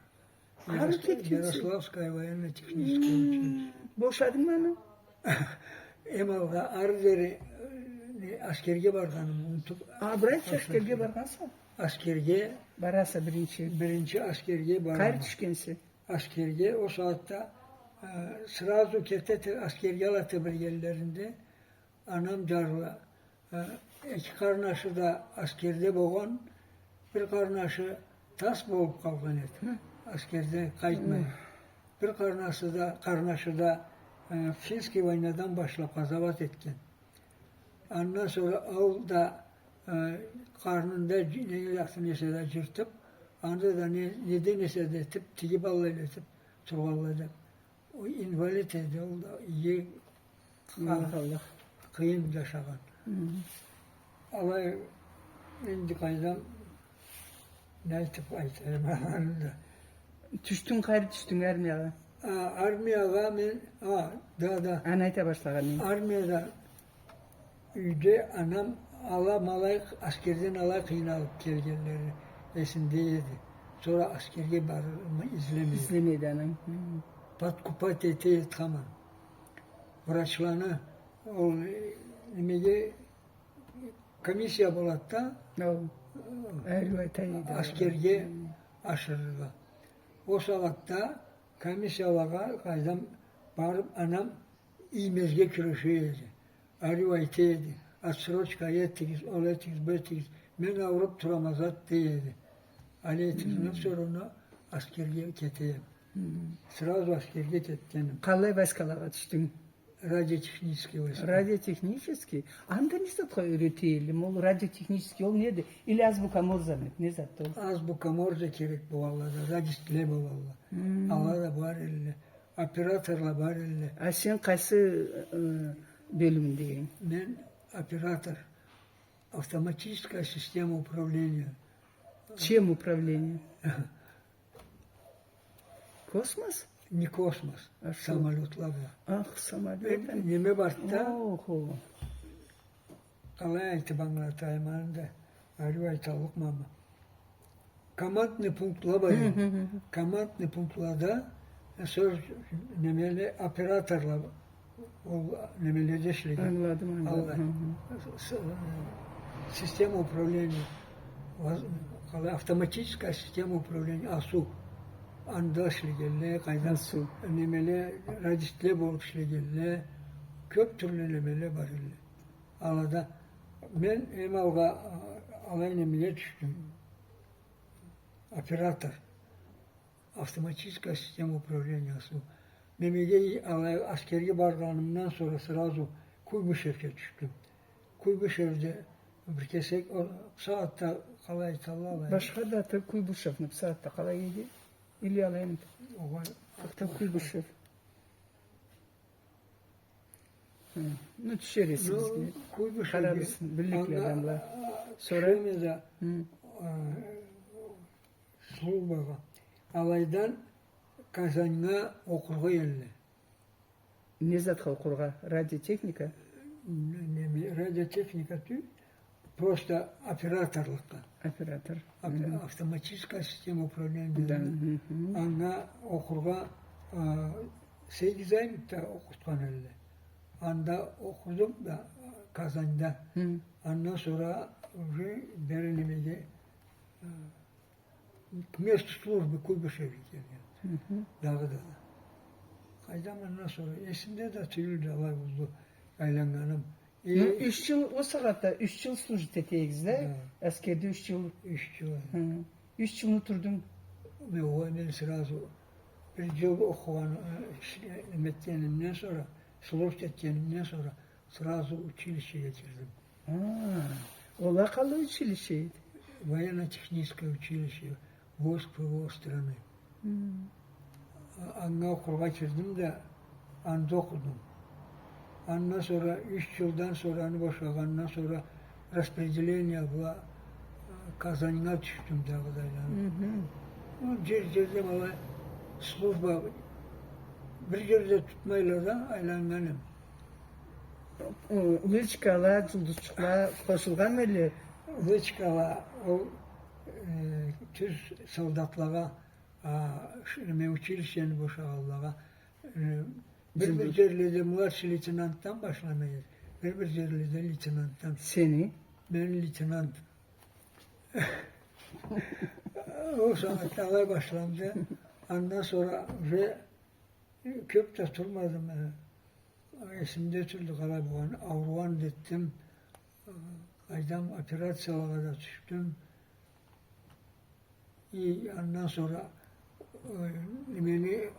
Ары кетгенсе? Ярославское военно-техническое училище. Бошадынгмы аны? Эм алгъа ары дери, э, аскерге баргъанымы унутуб. А, бир айтчы, аскерге баргъанса? Аскерге. Бараса биринчи. Биринчи аскерге барама. Къайры тюшгенсе? Аскерге ол сагъатда, э, сразу кете, аскерге ала тебрегенлеринде, анам джарлы, э, эки къарнашы да аскерде болгъан, бир къарнашы тас болуб къалгъан эди. Аскерден къайтмай. Бир къарнашы да, къарнашы да, э, финский войнадан башлаб къазауат этген. Андан сора ол да, э, къарнында джи-, не затдан эсе да джыртыб, анда да не, неден эсе да этиб, тигиб, аллай этиб тургъанла да. Ол инвалид эди, ол да иги, къыйын джашагъан. Алай, энди къайдам, не айтыб айтайым аны да. Тюшдюнг, къайры тюшдюнг армиягъа? А, армиягъа мен, а, да, да. Аны айта башлагъанынг. Армияда юйде анам ала-мала, аскерден алай къыйналыб келгенлери эсимде эди. Сора аскерге барырмы излемей эди. Излемей эди ананг. Хы. Подкупать эте эди хаман. Врачланы, ол, э, немеге, комиссия болады да, ау, э, Ариу айта эди. Аскерге ашырыргъа. Ол сагъатда комиссиялагъа къайдам барып, анам иймезге кюреше эди. Ариу айта эди: «Отсрочка этигиз, ол этигиз, бу этигиз. Мен ауруп турама зат», — дей эди. Аны этгенден сора аскерге кетеме. Сразу аскерге кетгенме. Къаллай войскалагъа тюшдюнг? Радиотехнический войска. Радиотехнический? Анда не затха юрете эдиле? Ол радиотехнический, ол неди? Или азбука Морземиди? Не затды ол? Азбука Морзе керек болгъанла да, радистле болгъанла. Ала да бар эдиле. Операторла бар эдиле. А сен къайсы, э, бёлюмденг? Мен оператор. Автоматическая система управления. Чем управление? Космос? Не космос. А что? Самолётла бла. Ах, самолёт. Э, неме барды да. Охо. Къалай айтып ангылатайым аны да, ариу айталлыкъмамы. Командный пунктла бар эди. Командный пунктлада, э, сёз, немеле, операторла, ол немеледе ишлеген. Ангыладым, ангыладым. Аллай. С-, э, система управления, воз-, къалай, автоматическая система управления, асу. Анда ишлегенле, къайдам, асу, немеле, радистле болуп ишлегенле, кёп тюрлю немеле бар эдиле. Алада мен эм алгъа, а, алай немеге тюшдюм. Оператор. Автоматическая система управления асу. Немеге, алай аскерге баргъанымдан сора сразу Куйбышевге тюшдюм. Куйбышевде бир кесек, ол сагъатда къалай айталла алай. Башха да аты Куйбышевни бусагъатда къалай эди? Или алай эди? Огъай. Аты Куйбышев. Хы. Ну, тюшер эсибизге. Ну, Куйбышев. Къарарбыз, биликле адамла. Сора? Кремеда, хы, а, службагъа. Алайдан Казаньгъа окъургъа эдиле. Не затха окъургъа? Радиотехника? Не, не, радиотехника тюл. Просто операторлукъгъа. Оператор. Ав-, автоматическая система управления. Да, хы-хы. Анга окъургъа, а, сегиз ай да окъутхан эдиле. Анда окъудум да, Казаньда. Хы. Андан сора уже бери немеге, а, к месту службы Куйбышевге келген. Хы-хы. Дагъыда да. Къайдам, андан сора эсимде да тюйюлдю, алай болду айланнганым. Э, ну, юч джыл, ол сагъатда юч джыл служить эте эдигиз да? Да. Аскерде юч джыл. Юч джыл. Хы. Юч джылны турдунг? Огъай, мен сразу бир джыл окъугъан, э, иш-, неме этгенимден сора, служить этгенимден сора, сразу училищеге кирдим. А, ол а къаллай училище эди? Военно-техническое училище войск П В О страны. Хм. А-, анга окъургъа кирдим да, анда окъудум. Андан сора, юч джылдан сора, аны бошагъандан сора распределение бла, а, Казаньгъа тюшдюм дагъыда айланып. Хы-хы. Ол джер-джерде алай служба бир джерде тутмайла да, айланнган эдим. Э, лычкала, джулдузчукъла къошулгъанмы эдиле? Лычкала, ол, э, тюз солдатлагъа, а, ш-, неме, училищени бошагъанлагъа, э, бир-бир джерледе младший лейтенантдан башлана эди, бир-бир джерледе лейтенантдан. Сени? Мен лейтенант. Ол сагъатда алай башланды. Андан сора уже кёп да турмадым, э, эсимде тюлдю къалай болгъан, ауругъан да этдим, э, къайдам, операциялагъа да тюшдюм. И андан сора, э, мени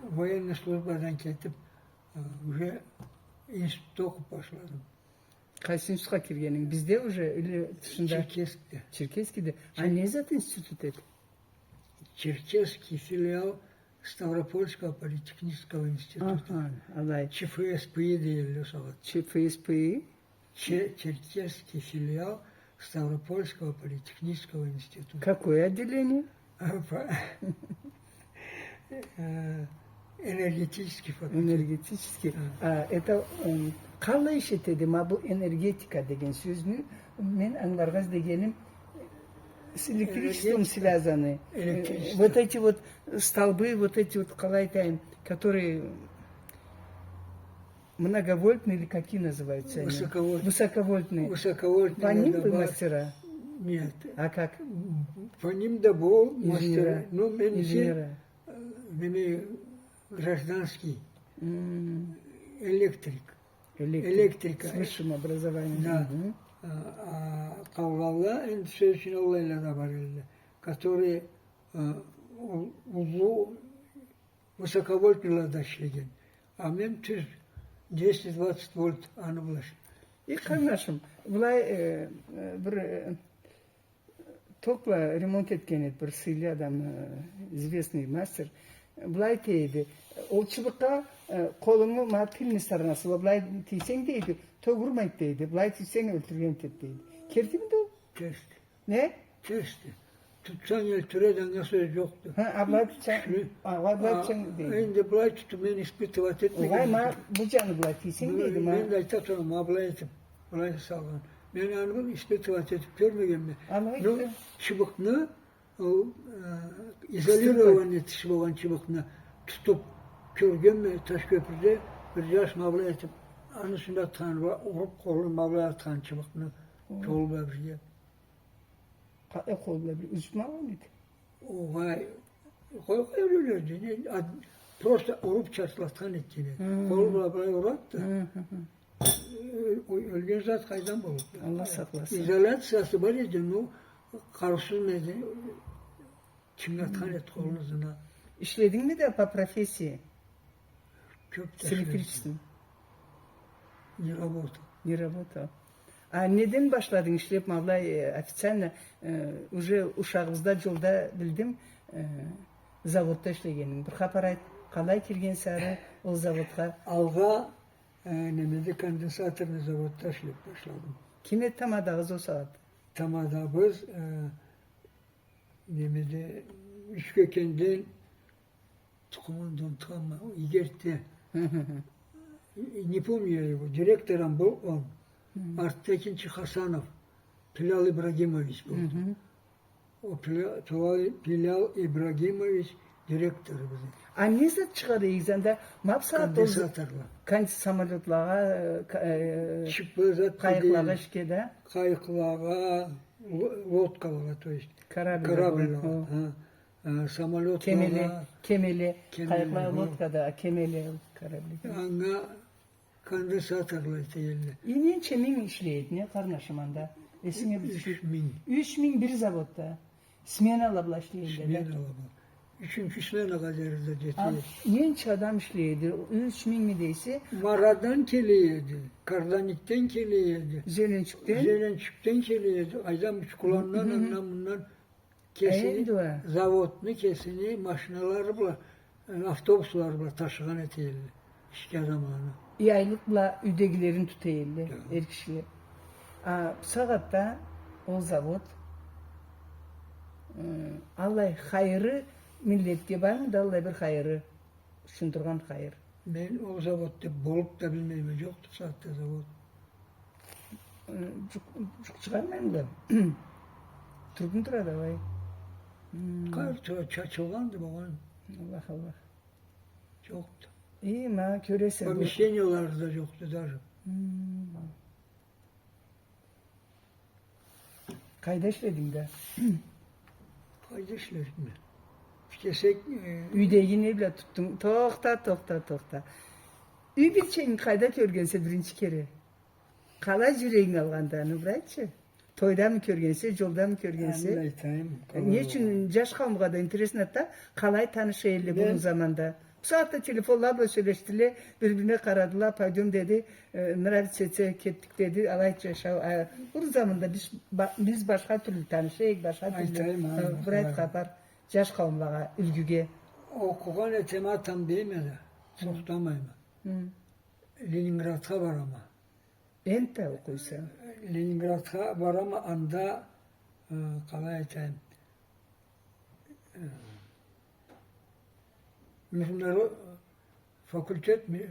военный службадан кетип, э, уже институтда окъуп башладым. Къайсы институтха киргенинг? Бизде уже или тышында? Черкесскде. Черкесскде. А не зат институт эди? Черкесский филиал Ставропольского политехнического института. Аха, алай. Ч Ф С П И дейдиле ол сагъат. Ч Ф С П И? Че-, Черкесский филиал Ставропольского политехнического института. Какое отделение? А, по-, э, энергетический факультет. Энергетический. А. А, это, м, къалай иш этеди, ма бу энергетика деген сёзню мен ангыларгъа излегеним, с электричеством связаны. Энергетика. Электричество. Э, вот эти вот столбы, вот эти вот, къалай айтайым, которые многовольтные или какие называются они? Высоковольтные. Высоковольтные. Высоковольтные. По ним вы мастера? Нет. А как? По ним да бу мастер. Инженера. Ну, мен ещё, э, мени гражданский. М. Электрик. Электрик. Электрика. С высшим образованием. Да. Мгм. А, а къалгъанла, энди сёз ючюн, аллайла да бар элле, которые, э, у-, узу высоковольтныйлада ишлеген. А мен тюз десять-двадцать вольт аны бла иш-. Э, къарнашым, былай, э, э, бир, э, ток бла ремонт этген эди бир сыйлы адам, э, известный мастер. Былай дей эди, ол чыбыкъгъа, э, къолунгу ма тыльный сторонасы бла былай тийсенг, дей эди, ток урмайды, дей эди. Былай тийсенг, ёлтюрген этеди, дей эди. Кертими да ол? Терсди. Не? Терсди. Тутсанг ёлтюреди, анга сёз жокъду. Ха, а былай тутсанг, кючлю. А, былай, былай тутсанг, дейди. Энди былай тутуп, мен испытывать этмегенме. Огъай, ма, бу жаны былай тийсенг, дейди, ма. Мен да айта турама, ма былай этип, былай салгъан. Мен аны бир испытывать этип кёрмегенме. А, ну, чыбыкъны, ол, э, изолированный тышы болгъан чыбыкъны тутуп кёргенме, Ташкёпюрде бир жаш ма былай этип, аны юсюнде атхан, уруп, къолун ма былай атхан чыбыкъны, къолу бла бирге. Къа-, э, къолу бла бир юзюп ма алгъан эди. Огъай, къой, къой, ёле, ёле, не, а, просто уруп чартлатхан этген эди. Хы. Къолу бла былай урады да. Хы, хы, хы. Э, о, ёлген зат къайдан болуп? Аллах сакъласын. Изоляциясы бар эди, но къарыусуз эди, чынг атхан эди къолун ызына. Ишледингми да по профессии? Кёп да ишледим. С электричеством? Не работал. Не работал. А неден башладынг ишлеп, ма былай, э, официально, э, уже ушагъыбызда жолда билдим, э, заводда ишлегенинг. Бир хапар айт, къалай киргенсе ары ол заводха? Алгъа, э, немеде, конденсаторный заводда ишлеп башладым. Ким эди тамадагъыз ол сагъат? Тамадабыз, э, немеде, Ючкёкенден, тукъумун да унутханма, Игертде. Хы, хы, хы. Не помню я его. Директорум бу он. Хы. Артда экинчи Хасанов, Пилал Ибрагимович болду. Хы, хы. О Пиля-, Пилал, Пилал Ибрагимович директорубуз эди. А не зат чыгъара эдигиз анда? Ма бусагъат ол за-, конденсаторла. Кон-, самолётлагъа, э, ка-, э, чыгъып зат къайыкълагъа дейди. Ишге да? Къайыкълагъа, ло-, лодкалагъа, то есть. Корабль. Корабльлагъа, хо. Ха. Э, самолётлагъа. Кемеле, кемеле, кемеле, къайыкъла, хо. Лодка да, кемеле, корабль. Анга конденсаторла эте элле. И ненча минг ишлей эди, не, къарнашым, анда? Эсинге бир юч минг. Юч минг бир заводда. Сменала бла ишлей элле да. Сменала бла. Ючюнчю сменагъа дери да жете эди. А ненча адам ишлей эди? Юч мингми дейсе? Марадан келе эди, Карданикден келе эди. Зеленчукден? Зеленчукден келе эди. Къайдан, Учкуландан, хы, хы, андан, мындан. Кесини, энди уа, заводну кесини машиналары бла, э, автобуслары бла ташыгъан эте элле ишге адамланы. Э, айлыкъ бла юйдегилерин тута элле, да, эр кишиле. А бусагъатда ол завод, э, аллай хайыры миллетге бармыды, аллай бир хайыры? Ушундургъан хайыр. Мен ол завод деп болуп да билмейме, жокъду бусагъатда завод. Э, жукъ, жукъ чыгъармайма да. Тургъун турады, алай. Хм. Къайры тура, чачылгъанды болгъан. Аллах, Аллах. Жокъду. Э, ма, кёресе, бу помещениялары да жокъду даже. Хм. Къайда ишлединг да? Къайда ишледим мен? Кесек, э, юйдеги не бла тутдунг? Тохта, тохта, тохта. Юй бийченги къайда кёргенсе биринчи кере? Къалай жюрегинг алгъанды аны, бир айтчы. Тойдамы кёргенсе, жолдамы кёргенсе? Аны айтайым, не ючюн, жаш къауумгъа да интересно да, къалай таныша элле бурун заманда? Бусагъатда телефонла бла сёлешдиле, бир-бирине къарадыла, пойдём деди, э, нравится этсе, кетдик деди, алай жашау. А бурун заманда биз ба-, биз башха тюрлю таныша эдик, башха тюрлю. Айтайым, э, хапар. Бир айт хапар, жаш къауумлагъа, юлгюге. Окъугъан этеме, атам дейме да, сокътамайма. Хы. Ленинградха барама. Энтта окъуйса? Ленинградха барама, анда, э, къалай айтайым, э, международ-, факультет ми-,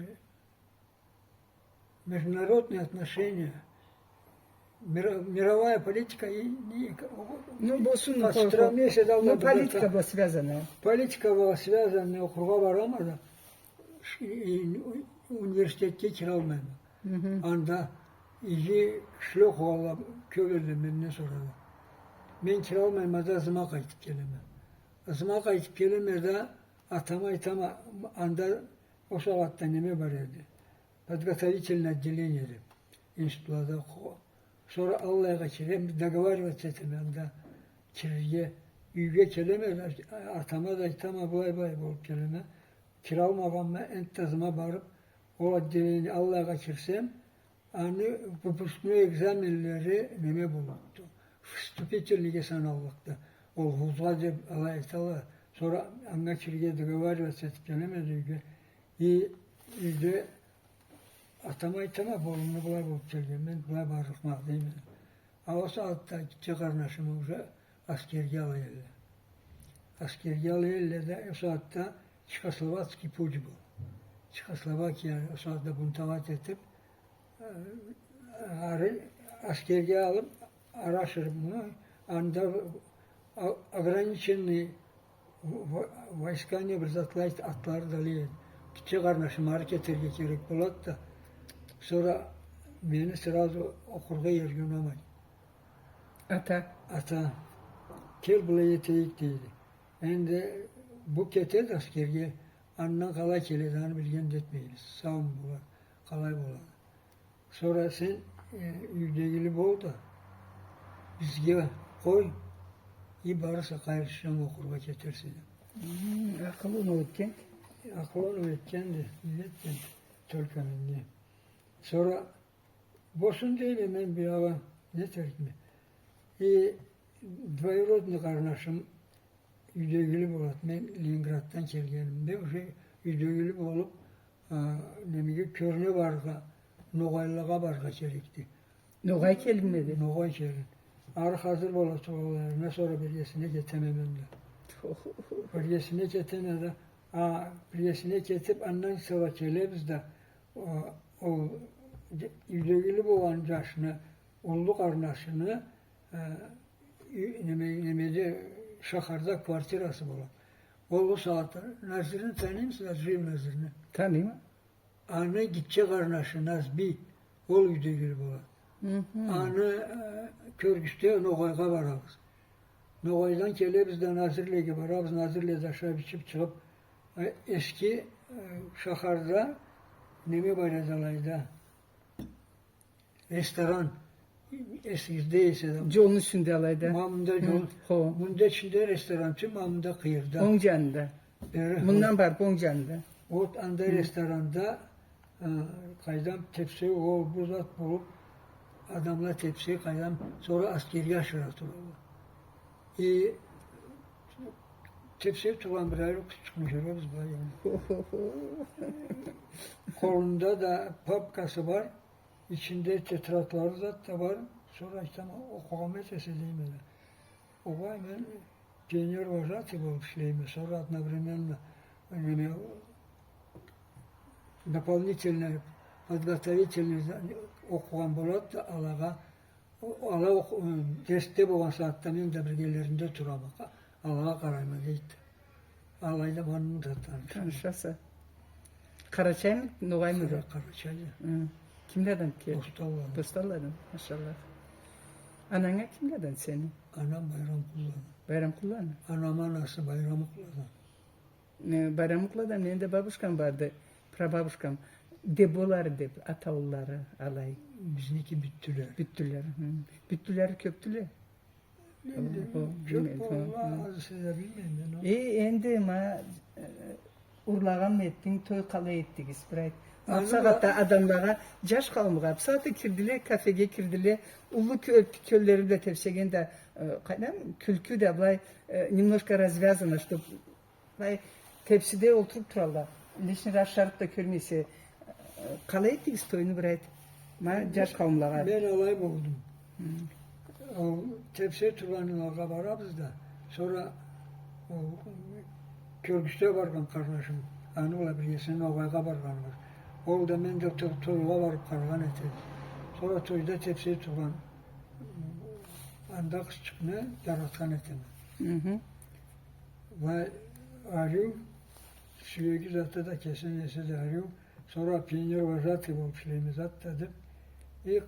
международные отношения, мира-, мировая политика и, и, ну, болсун, по стране, ну, политика бла связанная. Политика бла связанная окъургъа барама да, ш-, и, и, университетге киралмайма. Хы-хы. Анда иги кишиле окъугъанла кёп элле менден сора да. Мен кире алмайма да, ызыма къайтып келеме. Ызыма къайтып келеме да, атама айтама, анда ол сагъатда неме бар эди. Подготовительное отделение деп, институтлада окъугъан. Сора аллайгъа кирем, договариваться этеме анда кирирге. Юйге келеме да, атама да айтама, былай-былай болуп келеме. Кире алмагъанма, энтда ызыма барып, ол отделение, аллайгъа кирсем, аны выпускной экзаменлери неме боллукъду. Вступительныйге саналлыкъды. Ол вузгъа деп алай айталла. Сора анга кирирге договариваться этип келеме да юйге. И юйде атама айтама, болумну былай болуп келген, мен былай барлыкъма дейме. А ол сагъатда гитче къарнашымы уже аскерге ала элле. Аскерге ала элле да, ол сагъатда чехословацкий путь бу. Чехословакия ол сагъатда бунтовать этип, э, ары аскерге алып, ары ашырып муну, анда о-, ограниченный в-, войска не бир затла, атлары да алай эди. Гитче къарнашым ары кетерге керек болады да. Сора мени сразу окъургъа ерге унамайды. Ата. Ата. Кел, былай этейик, дейди. Энди бу кетеди аскерге, андан къалай келеди, аны билген да этмейбиз. Сауму болады, къалай болады. Сора сен, э, юйдегили бол да, бизге къой, и барырса, къайры шен окъургъа кетерсе деп. Хм, акъыл оноу этген. Акъыл оноу этгенди, биле этген, только меннге. Сора болсун дейме, мен биягъы не этерикме. И двоюродный къарнашым юйдегили болады. Мен Ленинграддан келгенимде, уже юйдегили болуп, а, немеге, кёрюне барыргъа, ногъайлагъа барыргъа керекди. Ногъай келинмиди? Ногъай келин. Ары хазыр бола тургъанларына, сора биргесине кетеме мен да. Биргесине кетеме да, а, биргесине кетип, андан сора келебиз да, о, ол юйдегили болгъан джашны, уллу къарнашыны, э, ю-, неме-, немеде, шахарда квартирасы болады. Ол, ол сагъатда Назирни таныймысыз, Аджиев Назирни? Таныйма. Аны гитче къарнашы Назби, ол юйдегили болады. Хы-хы. Аны, э, кёргюзте ногъайгъа барабыз. Ногъайдан келебиз да Назирлеге барабыз, Назирледе ашап-ичип чыгъып, э, эски, э, шахарда неме бар эди алайда. Ресторан, эсигизде эсе да. Джолну юсюнде алайда. Ма мында джол. Хы, хо. Мында ичинде ресторан, тюз ма мында къыйырда. Онг джанында. Бери, мындан барып, онг джанында. Вот анда ресторанда, э, къайдам, тепсеу, ол бу зат болуп, адамла тепсе, къайдам, сора аскерге ашыра туралла. И тепсеу тургъан бир ариу къызчыкъны кёребиз, былай, яни. Къолунда да папкасы бар, ичинде тетрадлары зат да бар. Сора айтама, окъугъанмы этесе дейме да. Огъай, мен пионер-вожатый болуп ишлейме. Сора одновременно, неме, дополнительный, подготовительный за-, окъугъан болады да, алагъа, о-, ала окъу-, э, дерсде болгъан сагъатда мен да биргелеринде турама, алагъа къарайма, дейди. Алайда барына да таныша. Танышаса. Къарачаймы, ногъаймыды? Къарачайды. Хы. Кимледен келди? Бостанладан. Бостанладан, машаллах. Ананг а кимледен сени? Анам Байрамкъулладан. Байрамкъулланы? Анамы анасы Байрамукъладан. Э, Байрамукълада мени да бабушкам барды, прабабушкам. Деболары деп, атауллары алай. Бизники Бюттюлер. Бюттюлер, хы. Бюттюлер кёпдюле? Энди кёп болурла, азы, сиз да билмейме, но. Э, энди ма, э, урлагъанмы этдинг, той къалай этдигиз, бир айт. Ма бусагъатда адамлагъа, джаш къауумгъа, бусагъатда кирдиле, кафеге кирдиле, уллу кё-, кёллери бла тепсеген да, э, къайдам, кюлкю да былай, э, немножко развязано, чтоб Былай, тепсиде олтуруп туралла. Лишний раз шарыкъ да кёрмейсе, э, къалай этдигиз тойну, бир айт. Ма, джаш къауумлагъа. Мен алай болдум. Хы. Ол тепсей тургъанлагъа барабыз да, сора ол кёргюзтеу баргъан къарнашым, аны бла биргесине ногъайгъа баргъаныбыз. Ол да, мен да то-, тойгъа барып къарагъан этебиз. Сора тойда тепсей тургъан анда къызчыкъны джаратхан этеме. Хы-хы. Ва ариу, сюеги заты да кесини эсе да ариу, сора пионер-вожатый болуп ишлейме зат да деп, и, э,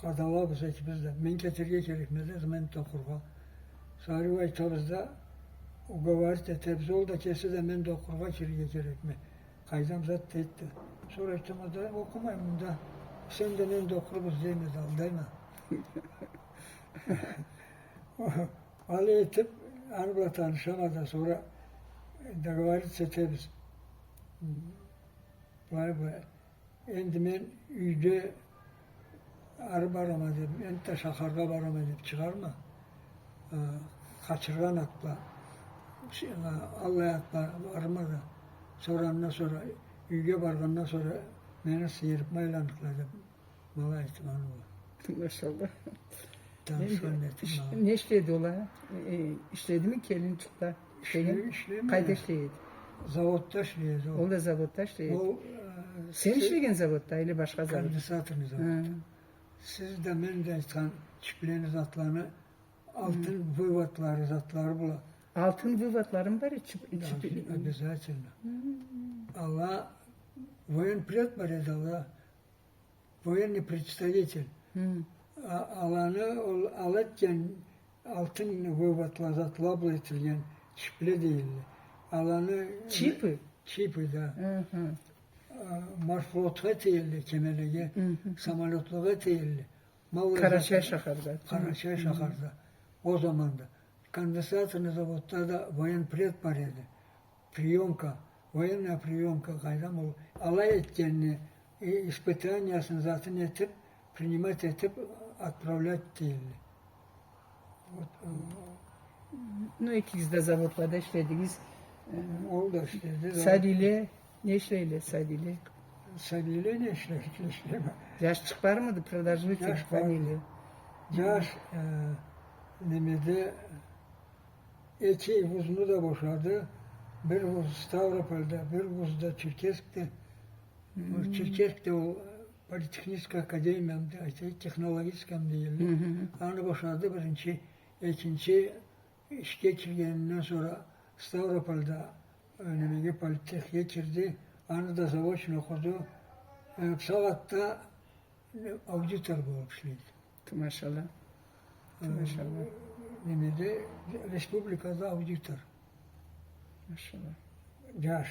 къадалабыз экибиз да. Мен кетерге керекме да, мен да окъургъа. Сора айтабыз да, уговорить этебиз, ол да кеси да, мен да окъургъа кирирге керекме. Къайдам, зат, дейди да. Сора айтама да, окъумайма да. Сен да, мен да окъурбуз дейме да, алдайма. Алай этиб, аны бла танышама да, сора договориться этебиз. Былай, былай. Энди мен юйде ары барама деб, энтда шахаргъа барама деб чыгъарма. Э, къачыргъан атла, ш-, э, аллай атла барма да, сора андан сора, юйге баргъандан сора мени сыйырыб айланныкъла деб, ма алай айтама, аны бла. Машалла. Танышхан этим ма. Не ишледи ол а? Э, ишледими келинчик да? Ишлей-, ишлейме. Къайда ишлей эди? Заводда ишлей эди ол. Ол да заводда ишлей эди. Ол, э, сен ишлеген заводда или башха завод? Конденсаторный заводда. Хы. Сиз да, мен да айтхан чиплени, затланы, алтын выводлары, затлары бла. Алтын выводларым бар эди, чип-, чип-. Обязательно. Ала военпред бар эди, ала военный представитель. А-, аланы, ол, ала этген алтын выводла, затла бла этилген чипле дейдиле. Аланы... Чипы? Чипы, да. Аха. А, морфлотха эте эдиле, кемелеге, самолётлукъгъа эте эдиле. Ма ол Къарачай шахарда. Къарачай шахарда. Ол заманда. Конденсаторный заводда да военпред бар эди. Приёмка, военная приёмка, къайдам, ол алай этгенни, э, испытаниясын, затын этиб, принимать этиб, отправлять эте эдиле. Вот, э, ну, экигиз да заводлада ишледигиз. Ол да ишледи, да. Сабийле не ишлейле, сабийле? Сабийле не ишлейле, ишлеме. Джашчыкъ бармыды, продолжить этиб, фамилия? Джаш, э, немеде, эки вузну да бошады. Бир вуз Ставропольда, бир вуз да Черкесскде. Ол Черкесскде ол политехническая академиямы, айтайыкъ, технологическамы дейдиле. Аны бошады биринчи, экинчи ишге киргенинден сора Ставропольда, э, немеге, политехге кирди. Аны да заочно окъуду. Э, бусагъатда аудитор болуб ишлейди. Машалла. Э, машалла. Немеде, республикада аудитор. Машалла. Джаш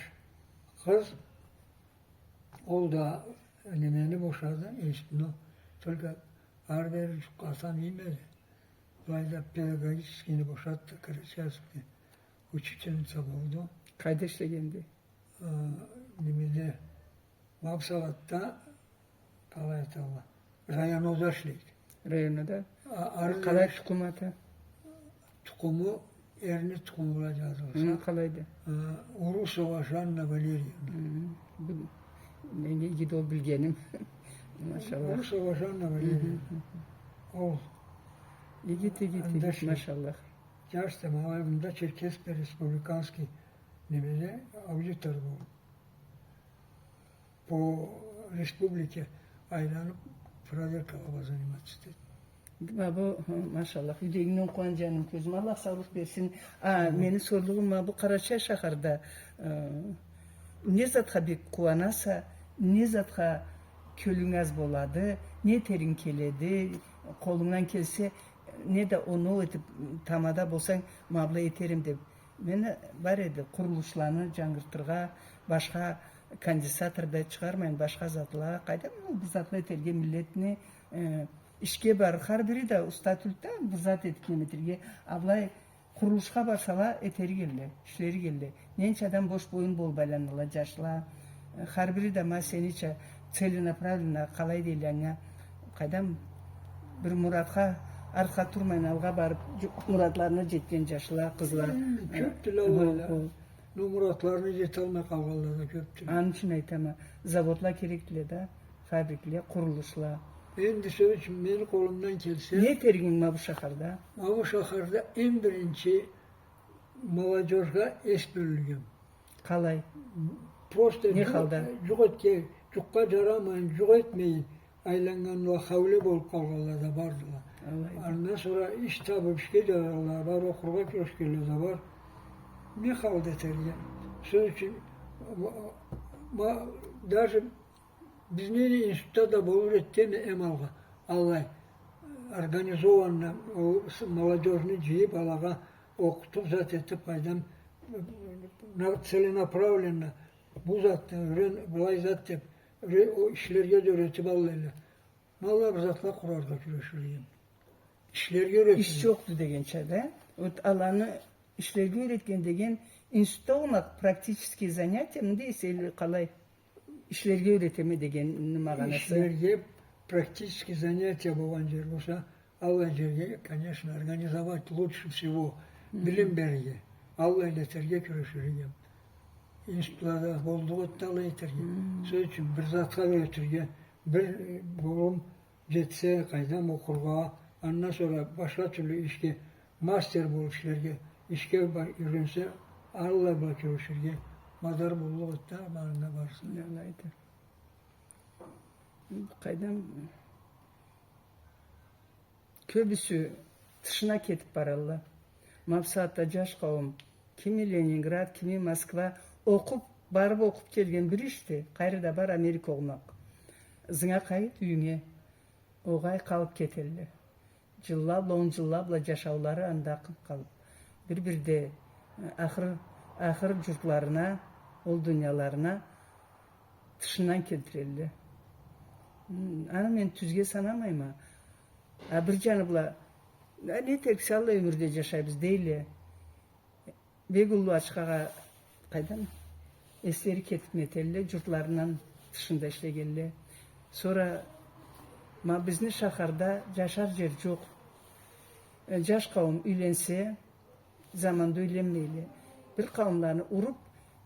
къыз, ол да немени бошады, институтну, только ары-бери джукъ къалсам иймеди. Былайда педагогическийни бошады да, Карачаевскийни, учительница болду. Къайда ишлегенди? Э, немеде, ма бусагъатда, къалай айталла, районда ишлейди. Районда? А, ары... Къалай тукъум аты? Тукъуму, эрини тукъуму бла джазылса. Хы, къалайды? Э, Урусова Жанна Валерьевна. Хы, бу, меннге иги да ол билгеним. Машалла. Урусова Жанна Валерьевна. Хы, хы, хы. Ол. Иги, иги, иги, машалла. Джаш да, ма алай, мында Черкесскде республиканский немеде аудитор болду. По республике айланыб, проверкала бла заниматься этеди. Ма бу, хы, машалла, юйдегингден къууан, джаным, кёзюм. Аллах саулукъ берсин. А, мени сорлугъум, ма бу Къарачай шахарда, э, не затха бек къууанаса, не затха кёлюнг аз болады, не этеринг келеди, къолунгдан келсе, не да оноу этиб, тамада болсанг, ма былай этерим деб. Мен, бар эди, къурулушланы джангыртыргъа, башха, конденсатор да чыгъармайын, башха затла, къайдам, бир затла этерге миллетни, э, ишге барыр, хар бири да уста тюлдю да, бир зат этиб неме этерге, а былай къурулушха барсала, этерик эдиле, ишлерик эдиле. Ненча адам бош боюн болуб айланалла, джашла, э, хар бири да ма сенича целенаправленно, къалай дейле анга, къайдам, бир муратха артха турмайын, алгъа барыб, джу-, муратларына джетген джашла, къызла. Хы, кёбдюле алайла. Хо, хо. Но муратларына джеталмай къалгъанла да кёбдюле. Аны ючюн айтама, заводла керекдиле да, фабрикле, къурулушла. Энди сёз ючюн, мени къолумдан келсе... Не этеригинг ма бу шахарда? Ма бу шахарда эм биринчи молодёжьгъа эс бёлюрге. Къалай? Просто... Не халда? Джукъ, джукъ этге, джукъгъа джарамайын, джукъ этмейин айланнганла, хауле болуб къалгъанла да бардыла. Алайды. Андан сора иш табыб ишге джарарла бар, окъургъа кюрешгенле да бар. Не халда этерге? Сёз ючюн, ма, ма, даже бизни институтда да болур эди, эм алгъа. Аллай организованно, о, с-, молодёжну джыйыб, алагъа окъутуб, зат этиб, къайдам, на-, целенаправленно, бу затны юрен, былай зат деб, юре-, о ишлерге да юретиб аллайла. Ма аллай бир затла къураргъа кюрешир эдим. Ишлерге юретирге. Иш джокъду дегенча да. Вот аланы ишлерге юретген деген институтда окъумакъ, практический занятия, мындай эсе, или къалай? Ишлерге юретеме дегенни магъанасы. Ишлерге практический занятия болгъан джер болса, аллай джерге, конечно, организовать лучше всего. Мгм. Билим берирге, аллай этерге кюрешир эдим. Институтлада боллукъ эди алай этерге. Мгм. Сёз ючюн, бир затха юретирге, бир, э, болум джетсе, къайдам, окъургъа, андан сора башха тюрлю ишге, мастер болуб ишлерге, ишге ба-, юренсе, аллай бла кюреширге мадар боллукъ эди да, барына барысы. Алайды. Къайдам, кёбюсю тышына кетиб баралла. Ма бусагъатда джаш къауум, кими Ленинград, кими Москва, окъуб, барыб окъуб келген бир ишди, къайры да бар Америка окъумакъ. Ызынга къайт, юйюнге. Огъай, къалыб кетелле. Джылла бла, он джылла бла джашаулары анда къалыб. Бир-бирде, э, ахыр, ахыр джуртларына, ол дунияларына тышындан келтирелле. М, аны мен тюзге санамайма. А бир джаны бла, а, не этериксе, аллай ёмюрде джашайбыз, дейле. Бек уллу ачхагъа, къайдам, эслери кетиб нетелле, джуртларындан тышында ишлегелле. Сора ма бизни шахарда джашар джер джокъ. Э, джаш къауум юйленсе, заманда юйленмейле. Бир къауумланы уруб,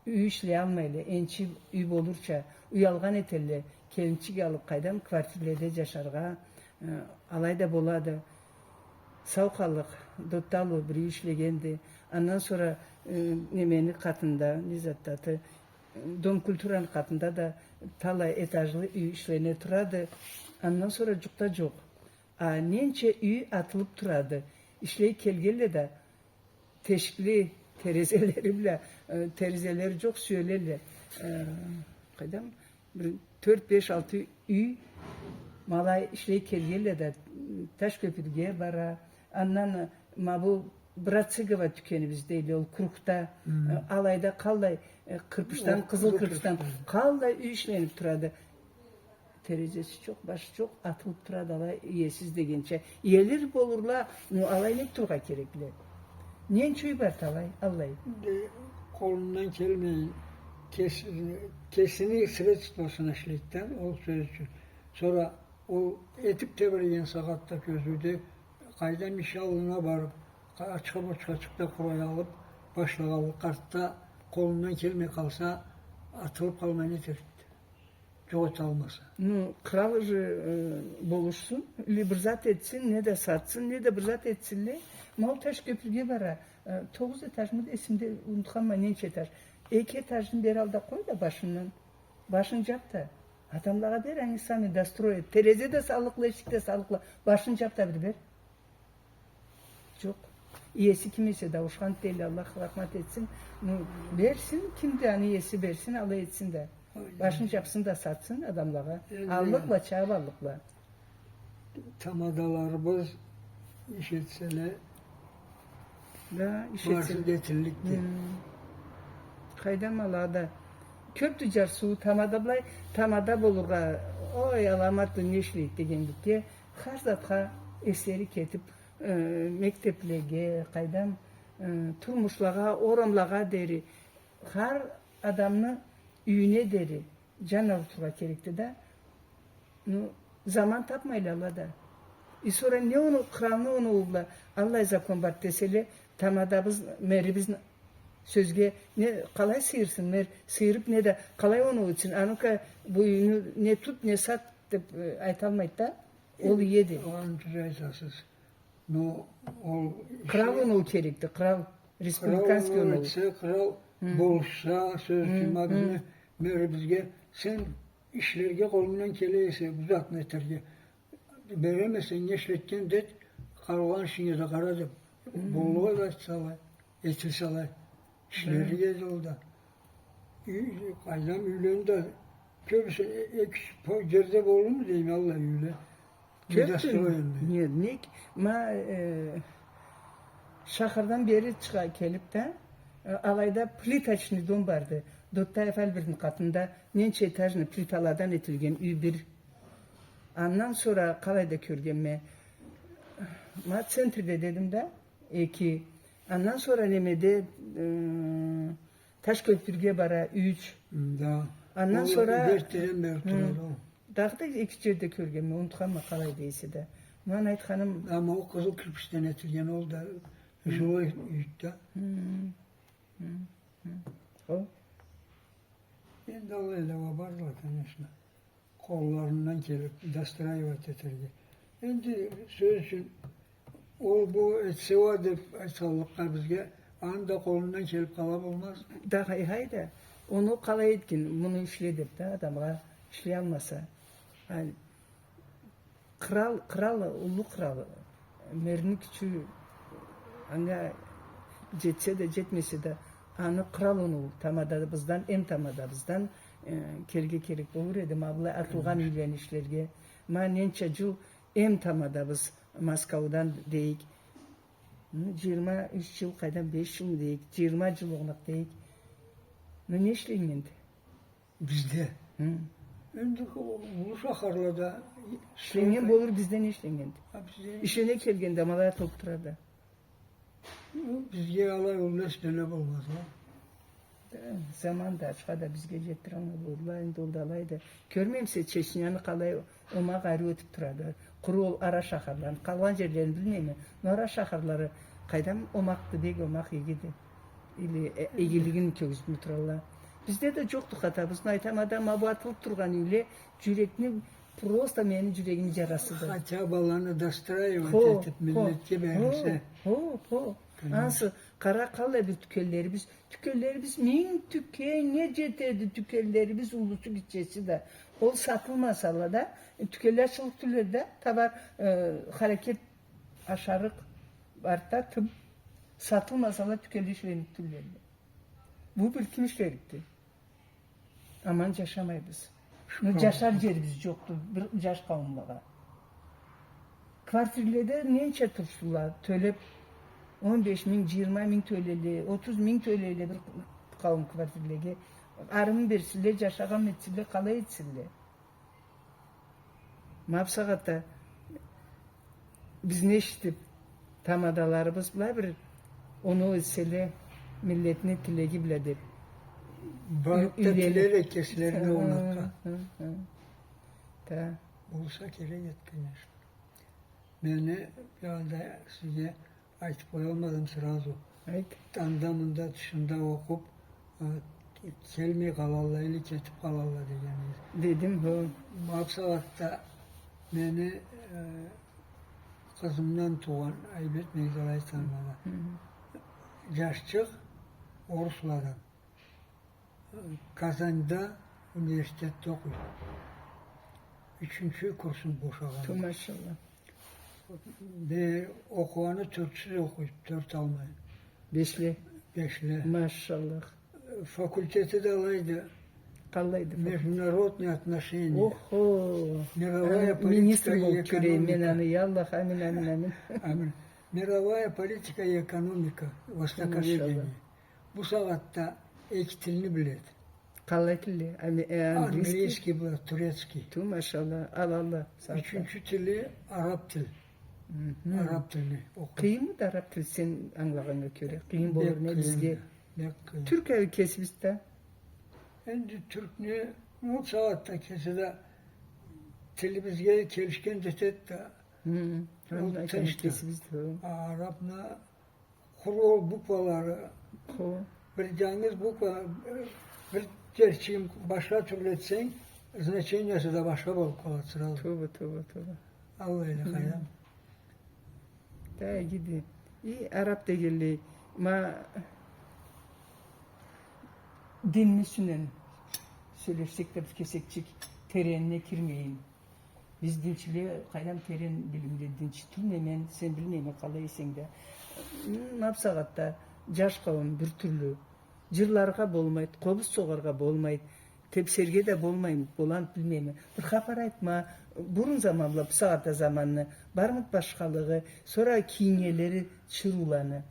юй ишлей алмайла, энчи юй болурча, уялгъан этелле, келинчик алыб, къайдам, квартирледе джашаргъа, э, алай да болады. Сау къаллыкъ, Дотталу бир юй ишлегенди. Андан сора, э, немени къатында, не затды аты, э, Дом культураны къатында да талай этажлы юй ишлене турады. Андан сора джукъ да джокъ. А ненча юй атылыб турады. Ишлей келгелле да, тешикли терезелери бла, э, терезелери джокъ, сюелелле. Э, къайдам, бир тёрт, беш, алты юй ма алай ишлей келгелле да, Ташкёпюрге бара. Андан, э, ма бу Брацыгова тюкенибиз дейле, ол Кругта, э, алайда къаллай, э, кырпычдан, къызыл кырпычдан къаллай юй ишлениб турады. Терезеси джокъ, башы джокъ, атылыб турады алай, иесиз дегенча. Иелери болурла, ну, алай нек турургъа керекли? Ненча юй бар талай, аллай? Энди къолундан келмей, кес-, кесини средствосуна ишлейди да, ол сёз ючюн. Сора ол этиб тебреген сагъатда кёзюуде, къайдам, иш аллына барыб, къа-, ачха-бочха чыкъ да къурай алыб, башлагъанлыкъ артда къолундан келмей къалса, атылыб къалмай не этерикди? Джокъ эталмаса. Ну, кърал же, э, болушсун, или бир зат этсин, не да сатсын, не да бир зат этсинле. Ма ол Ташкёпюрге бара, э, тогъуз этажмыды, эсимде, унутханма, ненча этаж. Эки этажны бери ал да къой да башындан. Башын джаб да. Адамлагъа бер, они сами достроят. Терезе да саллыкъла, эшик да саллыкъла. Башын джаб да бир бер. Джокъ. Иеси ким эсе да ауушхан дейле, Аллах рахмат этсин. Ну, берсин, кимди аны иеси, берсин, алай этсин да. Башын джабсын да сатсын адамлагъа. Аллыкъла, чаб аллыкъла. Тамадаларыбыз иш этселе, да, иш этселе, барысы да этилликди. Хм. Къайдам, ала да. Кёбдю джарсыуу, тамада былай, тамада болургъа, ой, аламат, не ишлейди дегенликге, хар затха эслери кетиб, э, мектеблеге, къайдам, э, турмушлагъа, орамлагъа дери, хар адамны юйюне дери джан аурутургъа керекди да. Ну, заман табмайла ала да. И сора не оноу, къралны оноуу бла аллай закон барды деселе, тамадабыз, мэрибиз сёзге, не, къалай сыйырсын мэр, сыйырыб не да, къалай оноу этсин, а ну-ка, бу юйню не тут, не сат деб, э, айталмайды да. Ол иеди. Огъуна тюз айтасыз. Но ол кърал ишле-, оноу керекди, кърал. Республиканский оноу. Кърал оноу этсе, кърал болушса, сёз ючюн, ма бизни мэрибизге, сен ишлерге къолунгдан келе эсе, бу затны этерге. Береме, сен не ишлетген, дет, къалгъан ишинге да къара, деб. Боллукъ эди, айтса алай, этилсе алай. Ишлери эди ол да. Юй-, къайдам, юйлени да кёбюсю э-, эки-юч по-, джерде болдуму дейме, аллай юйле. Кёпдю. Недостроенный. Не, не, ма, э, шахардан бери чыгъа келип да, э, алайда плиточный дом барды. Доттаев Альбертни къатында ненча этажный плиталадан этилген юй бир. Андан сора къалайда кёргенме? Ма центрде дедим да, эки. Андан сора немеде, э, Таш кёпюрге бара, юч. М, да. Андан сора дагъыда эки джерде кёргенме, унутханма, къалайда эсе да. Ма айтханым. Амма ол къызыл кирпичден этилген, ол да жилой юйдю да. Хо. Энди аллайла бардыла, конечно. Къолларындан келип, достраивать этерге. Энди, сёз ючюн, ол бу этсе уа деп айтсаллыкъгъа бизге, аны да къолундан келип къала болмаз. Да, хай, хай да, ону къалай этгин, муну ишле деп да, адамгъа ишлей алмаса. Ай, Кърал, кърал, уллу кърал, мерни кючю анга джетсе да, джетмесе да, аны кърал оноу тамадабыздан, эм тамадабыздан, э, келирге керек болур эди. Ма былай атылгъан юйлени ишлерге. Ма ненча джыл эм тамадабыз Маскаудан дейик. Хы, джыйырма юч джыл, къайдам, беш джылмы дейик, джыйырма джыл огъуна дейик. Ну, не ишленнгенди? Бизде. Хы. Энди уллу шахарлада ишленнген болур, бизде не ишленнгенди? Ишлене келгенде ма алай атылып турады. Ну, бизге алай уллу эсбеле болмазла. Да, заман да ачха да бизге джетдиралмай болдула, энди ол да алайды. Кёрмеймисе, Чечняны къалай омакъ ариу ётюп турады. Къуру ол ара шахарланы, къалгъан джерлерин билмейме. Но ара шахарлары къайдам омакъды, бек омакъ, игиди. Или, э, игилигин кёргюзтюп туралла. Бизде да джокъду хатабыз, но айтама да, ма бу атылып тургъан юйле джюрекни, просто мени джюрегими джарасыды. Хотя бы аланы достраивать этип, миллетге берилсе. Хо, хо. Конечно. Ансы, къара, къаллай бир тюкенлерибиз, тюкенлерибиз, минг тюкеннге джетеди тюкенлерибиз, уллусу, гитчеси да. Ол сатылмасала да, тюкенле ачыллыкъ тюлле да, товар, э, харакет ашарыкъ, артда тым, сатылмасала, тюкенле ишлерик тюлле. Бу бир ким ишлерикди? Аман джашамайбыз. Ну, джашар джерибиз джокъду бир джаш къауумлагъа. Квартирледе ненча турсунла, тёлеп, он беш минг, джыйырма минг тёлейле, отуз минг тёлейле бир къауум квартирлеге. Арымын берсинле, джашагъанмы этсинле, къалай этсинле? Ма бусагъатда бизни эшитип, тамадаларыбыз былай бир оноу этселе, миллетни тилеги бла деп. Барып да тилейле кеслерине оноукъгъа. Хы, хы, хы. Да. Болса керек эди, конечно. Мени бир анда сизге айтып къоялмадым сразу. Айт. Анда-мында тышында окъуп, э, келмей къалалла или кетип къалалла деген эди. Дедим, хо. Ма бусагъатда мени, э, къызымдан туугъан Айбет Мегдалаеваны да. Хы. Джашчыкъ, орусладан. Казаньда университетде окъуйду. Ючюнчю курсун бошагъанды. Ту, машалла. Бе, окъугъаны тёртсюз окъуйду, тёрт алмай. Бешле. Бешле. Машалла. Факультети да алайды. Къалайды факультет? Международные отношения. Охо. Мировая политика и экономика. Министр болуп кёрейим мен аны, я Аллах, амин, амин, амин. Амин. Мировая политика и экономика, востоковедение. Машалла. Бусагъатда эки тилни биледи. Къаллай тилни? Ами, э, английский? Английский бла турецкий. Ту, машалла, аллах сакъласын. Ючюнчю тили араб тил. Мгм. Араб тилни окъуй. Къыйынмыды араб тил, сен ангылагъаннга кёре? Къыйын болур не бизге? Бек къыйын. Тюрк али кесибиз да. Энди тюркню бусагъатда кеси да тилибизге келишген да этеди да. Хы, ол тынчды. Кесибиз да. А арабны Къуру ол буквалары. Хо. Бир джангыз буква, бир джерчигин башха тюрлю этсенг, значениясы да башха болуп къалады сразу. Тоба, тоба, тоба. Аллах эди, хы, къайдам. Да, игиди. И араб дегенлей, ма, динни юсюнден сёлешсек да бир кесекчик, теренине кирмейин. Биз динчиле, къайдам, терен билимли динчи тюлме мен, сен билмейме, къалай эсенг да. М, ма бусагъатда джаш къауум бир тюрлю. Джырларгъа болмайды, къобуз согъаргъа болмайды. Тепсерге да болмаймыд, боламыд, билмейме. Бир хапар айтма, бурун заман бла бусагъатда заманны, бармыд башхалыгъы, сора кийиннгенлери чырыуланы.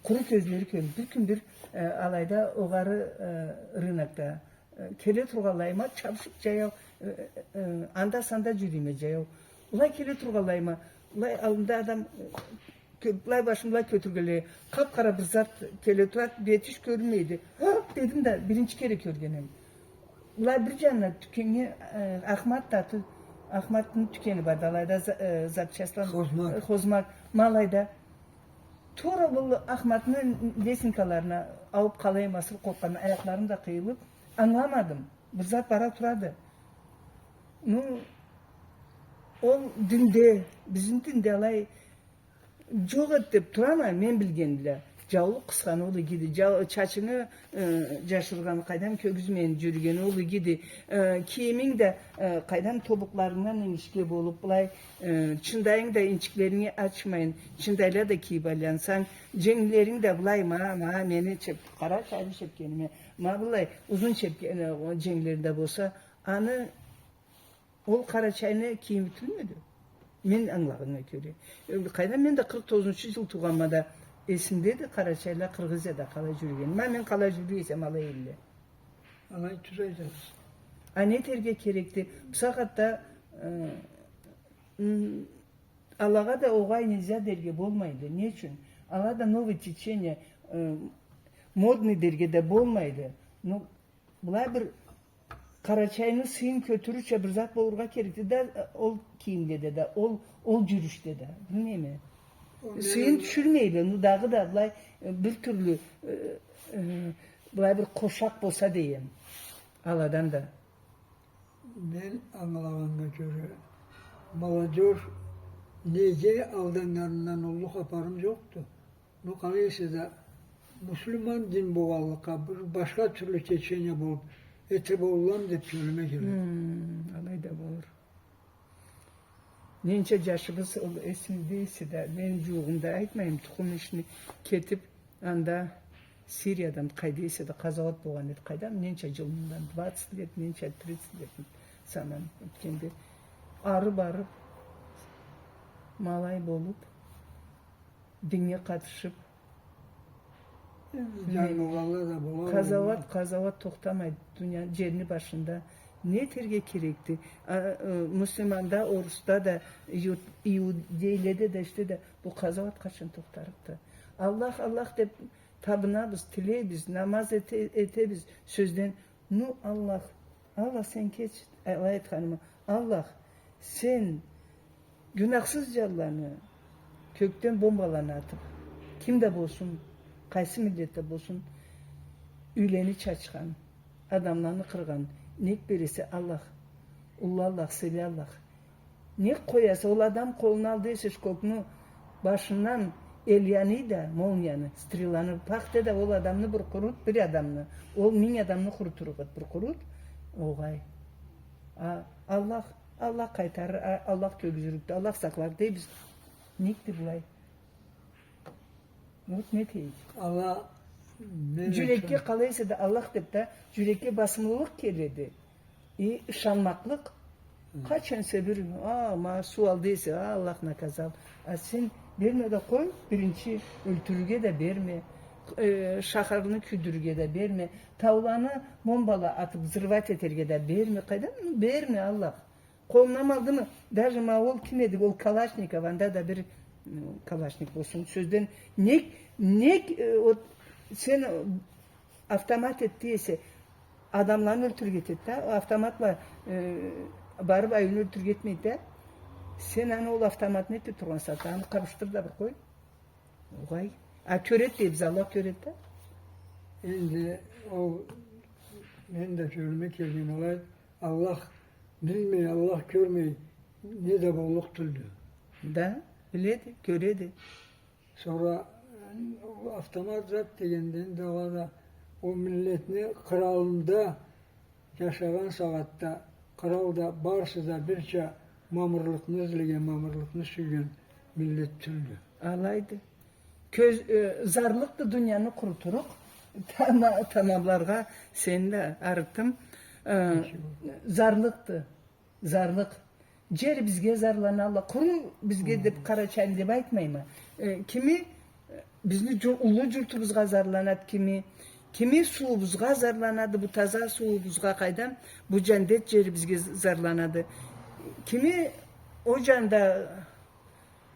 Къуру кёзлери кёрюнюп, бир кюн бир, э, алайда огъары, э, рынокда, э, келе тургъанлайыма чабышып джаяу, э, э, анда-санда джюрюйме джаяу. Былай келе тургъанлайыма, былай аллымда адам, э, Кё-, былай башын былай кётюргенлей, къап-къара бир зат келе турады, бети иш кёрюнмейди. «Гьа!» дедим да, биринчи кере кёргеним. Былай бир джанына тюкеннге, э, Ахмат да аты, Ахматны тюкени барды алайда, за-, э, запчастланы, Хозмак. Э, Хозмак, ма алайда. Туура бу Ахматны лесенкаларына аууп къалайым, асыры къоркъгъандан, аякъларым да къыйылып, ангыламадым. Бир зат бара турады. Ну, ол динде, бизни динде алай Джокъ эди деп турама, мен билгенде. Джаулукъ къысханы ол игиди. Джау-, чачынгы, э, джашыргъаны къайдам, кёргюзмейин джюрюгени ол игиди. Э, кийиминг да, э, къайдам, тобукъларынгдан ингишге болуп, былай, э, чындайынг да инчиклеринги ачмайын, чындайла да кийип айлансанг, дженглеринг да былай, ма, ма, мени чеп-, къарачайлы чепкениме, ма былай, узун чепкени, э, дженглери да болса, аны Ол къарачайны кийими тюлмюдю? Мен ангылагъаннга кёре. Э, къайдам, мен да къыркъ тогъузунчу джыл туугъанма да, эсимдеди къарачайла Къыргъызияда къалай джюрюгени. Ма мен къалай джюрюй эсем алай элле. Алай тюз айтасыз. А не этерге керекди? Бусагъатда, э, м, алагъа да огъай нельзя дерге болмайды. Не ючюн? Ала да новый течение, э, модный дерге да болмайды. Ну, Былай бир къарачайны сыйын кётюрюрча бир зат болургъа керекди да, ол кийимде да, ол, ол джюрюшде да. Билмейме. Ол сыйын тюшюрмейле, ну дагъыда былай, э, бир тюрлю, э, э, былай бир къошакъ болса дейме аладан да. Мен ангылагъаннга кёре, молодёжь неге алданнганындан уллу хапарым джокъду. Ну, къалай эсе да, муслиман дин болгъанлыкъгъа, бир башха тюрлю течение болуп, эте боллам деп сёйлеме керек. Хм, алай да болур. Ненча джашыбыз ол эсимде эсе да, мен джуугъумда айтмайым, тукъум ишни кетип, анда Сириядан къайда эсе да къазауат болгъан эди, къайдам, ненча джыл мындан, двадцать лет, ненча, тридцать лет, санам, ётгенде, ары барып, ма алай болуп, диннге къатышып, Энди джангылгъанла да бола. Къазауат, къазауат тохтамайды дуния, джерни башында. Не этерге керекди? А, э, муслиманда, орусда да, ю-, иудейледе да, ишде да бу къазауат къачан тохтарыкъды? Аллах, Аллах деп табынабыз, тилейбиз, намаз эте-, этебиз, сёзден Ну, Аллах, Аллах, сен кеч, алай айтханыма. Аллах, сен гюнахсыз джанланы кёкден бомбаланы атып, ким да болсун, къайсы миллетде болсун, юйлени чачхан, адамланы къыргъан, нек бересе, Аллах, уллу Аллах, сыйлы Аллах. Нек къояса, ол адам къолуна алды эсе шкокну, башындан эл яный да, молнияны, стреланы, пах де да, ол адамны бир къурут, бир адамны, ол минг адамны къурутурукъ эди бир къурут, огъай. А, Аллах, Аллах къайтарыр, а, Аллах кёргюзюрюкдю, Аллах сакълар дейбиз. Некди былай? Вот не дейик. Аллах, джюрекге къалай эсе да Аллах деп да, джюрекге басымлылыкъ келеди. И ышанмакълыкъ. Хы. Къачан эсе бир, а, ма суу алды эсе, а, Аллах наказал. А сен берме да къой, биринчи ёлтюрюрге да берме. Э, шахарны кюйдюрюрге да берме. Тауланы бомбала атып, взрывать этерге да берме. Къайдан? Берме, Аллах. Къолуна ма алдымы? Даже ма ол ким эди? Ол Калашников, анда да бир, м, Калашник болсун. Сёзден нек, нек, э, вот сен, э, автомат этди эсе, адамланы ёлтюрюрге этеди да, автомат бла, э, барып айыуну ёлтюрюрге этмейди да. Сен аны ол автоматны этип тургъан сагъатда, аны къабышдыр да бир къой. Огъай. А кёреди дейбиз, Аллах кёреди да. Энди ол, мен да кёлюме келген алай, Аллах билмей, Аллах кёрмей, не да боллукъ тюлдю. Да, биледи, кёреди. Сора, э, ол автомат зат дегенден да, ол да, ол миллетни къыралында джашагъан сагъатда, къыралда барысы да бирча мамырлыкъны излеген, мамырлыкъны сюйген миллет тюлдю. Алайды. Кёз, э, зарлыкъды дунияны къурутурукъ. Тама-, тамамларгъа сени да арытдым. Э, зарлыкъды. Зарлыкъ. Джер бизге зарланалла. Къуру бизге деп, къарачайлы деп айтмайма. Э, кими, э, бизни джу-, уллу джуртубузгъа зарланады кими. Кими суубузгъа зарланады, бу таза суубузгъа, къайдам, бу джандет джерибизге з-, зарланады. Кими о джанда,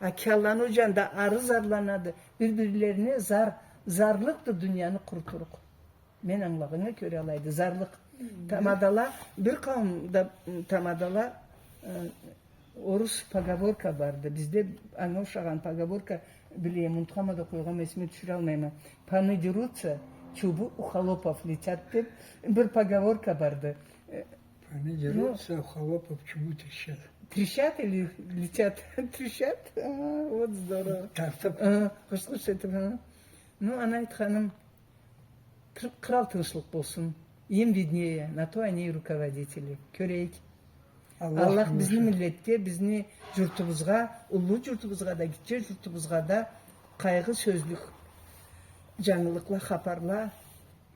океанланы о джанда ары зарланады. Бир-бирлерине зар-, зарлыкъды дунияны къурутурукъ. Мен ангылагъаннга кёре алайды, зарлыкъ. Тамадала, бир къауумда, м, тамадала, э, орус поговорка барды. Бизде анга ушагъан поговорка, билем, унутханма да къойгъанма, эсиме тюшюралмайма. «Паны дерутся, чубы у холопов летят» деп бир поговорка барды. Э, паны дерутся, у холопов чубы трещат. Трещат или летят? Трещат? А, вот здорово. Тартып. А, къыш-къыш этип, а. Ну, аны айтханым, Кыр-, кърал тынчлыкъ болсун. Им виднее, на то они и руководители. Кёрейик. Аллах бизни миллетге, бизни джуртубузгъа, уллу джуртубузгъа да, гитче джуртубузгъа да къайгъы сёзлюк, джангылыкъла, хапарла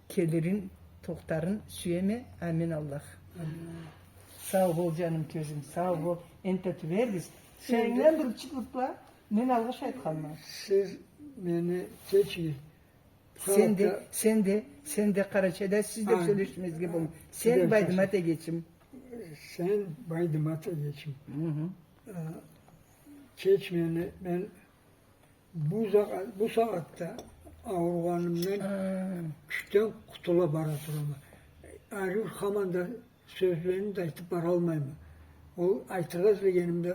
келирин, тохтарын сюеме. Амин, Аллах. Амин. Сау бол, джаным, кёзюм, сау бол. Энтда тюбербиз. Чайынгдан бир ичип бла, мен алгъыш айтханма. Сиз мени кечигиз. Сен да, сен да, сен да Къарачайда сиз деп сёлешмезге болмай. Сен Байдымат эгечим. Сен Байдымат эгечим. Хы-хы. А, кеч мени, мен бу за-, бу сагъатда ауругъанымдан кючден къутула бара турама. Ариу хаман да сёзлерини да айтып баралмайма. Ол айтыргъа излегенимде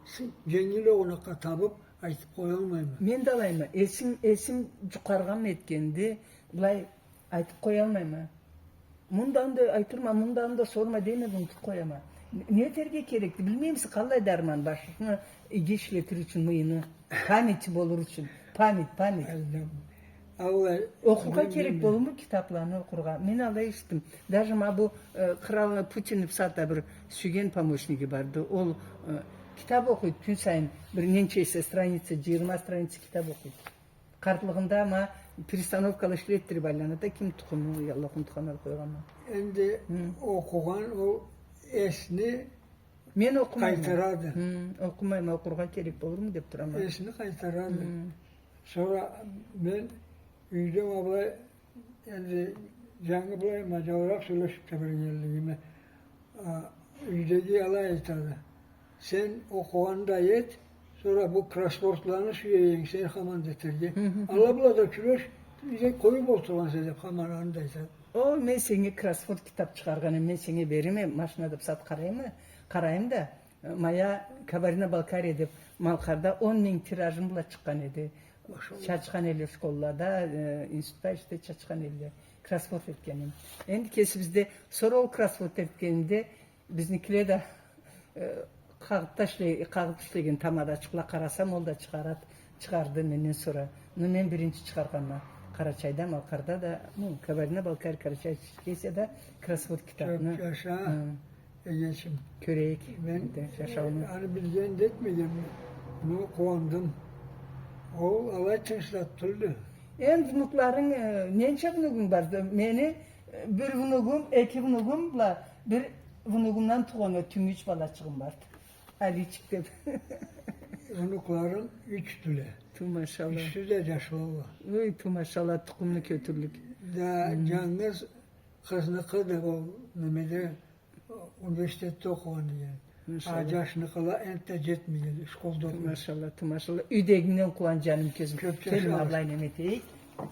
с-, дженгил огъуна къатабып айтып къоялмайма. Мен да алайма. Эсим, эсим джукъаргъанмы этгенди, былай айтып къоялмайма. Мындан да айтырма, мындан да сорма дейме, унутуп къояма. Н-, не этерге керекди? Билмеймисе, къаллай дарман башыны иги ишлетир ючюн, мыйыны. Память болур ючюн. Память, память. Ай, да. Аллай, окъургъа керек болурму китапланы окъургъа? Мен алай эшитдим. Даже ма бу, э, кърал Путинни бусагъатда бир сюйген помощниги барды. Ол, э, китап окъуйду кюн сайын. Бир ненча эсе страница, джыйырма страница китап окъуйду. Къартлыгъында ма перестановкала ишлетдирип айланады да, ким тукъуму, я Аллах, унутханма да къойгъанма. Энди окъугъан ол эсни къайтарады. Мен окъумайма. Хы, окъумайма, окъургъа керек болурму деп турама. Эсни къайтарады. Хы. Сора мен юйде ма былай, энди, джангы былай маджалыракъ сёлешип тебрегенлигиме, а, юйдеги алай айтады: «Сен окъугъанны да эт, сора бу кроссвордланы сюе эдинг сен хаман да этерге. Хы-хы. Ала-бла да кюреш, юйде къоюп олтургъанса», — деп, хаман аны да айтады. О, мен сеннге кроссворд китап чыгъаргъан эм, мен сеннге береме, машинада бусагъат къарайма, къарайым да, э, «Моя Кабардино-Балкария» деп Малкъарда он минг тиражым бла чыкъгъан эди. Машаллах. Чачхан элле школлада, э, институтда ишде чачхан элле. Кроссворд этген эм. Энди кесибизде, сора ол кроссворд этгенде, бизникиле да, э, къагъытда ишле-, къагъыт ишлеген тамадачыкъла, къарасам, ол да чыгъарат-, чыгъарды менден сора. Ну, мен биринчи чыгъаргъанма Къарачайда, Малкъарда да, ну, Кабардино-Балкария, Карачаево-Черкесияда кроссворд китапны. Кёп джаша, эгечим. Кёрейик. Мен, э, аны билген да этмегенме. Ну, къууандым. Ол алай тынч зат тюлдю. Энди внукларынг, э, ненча внугунг барды? Мени Бир внугум, эки внугум бла бир внугумдан туугъан тюнгюч балачыгъым барды. Аличик деп. Внукларым ючдюле. Ту машалла. Ючюсю да джашладыла. Ой, ту машалла, тукъумну кётюрлюк. Да, джангыз къызныкъы да ол немеде, университетде окъугъан деген. Машалла. А джашныкъыла энтда джетмегенле, школда окъуйла. Машалла, ту машалла. Юйдегингден къууан, джаным, кёзюм. Кёп джашагъыз. Келим, алай неме этейик.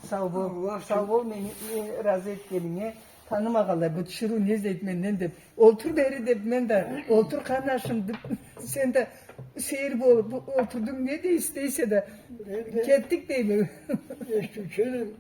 Сау бол. Аллах сау бол, мени, э, разы этгенинге. Танымагъанлай, бу тиширыу не излейди менден деп. Олтур бери деп, мен да, олтур, къарнашым деп, сен да сейир болуп олтурдунг, не дейсе, дейсе да. Кетдик дейме. Эшитиучю эдим.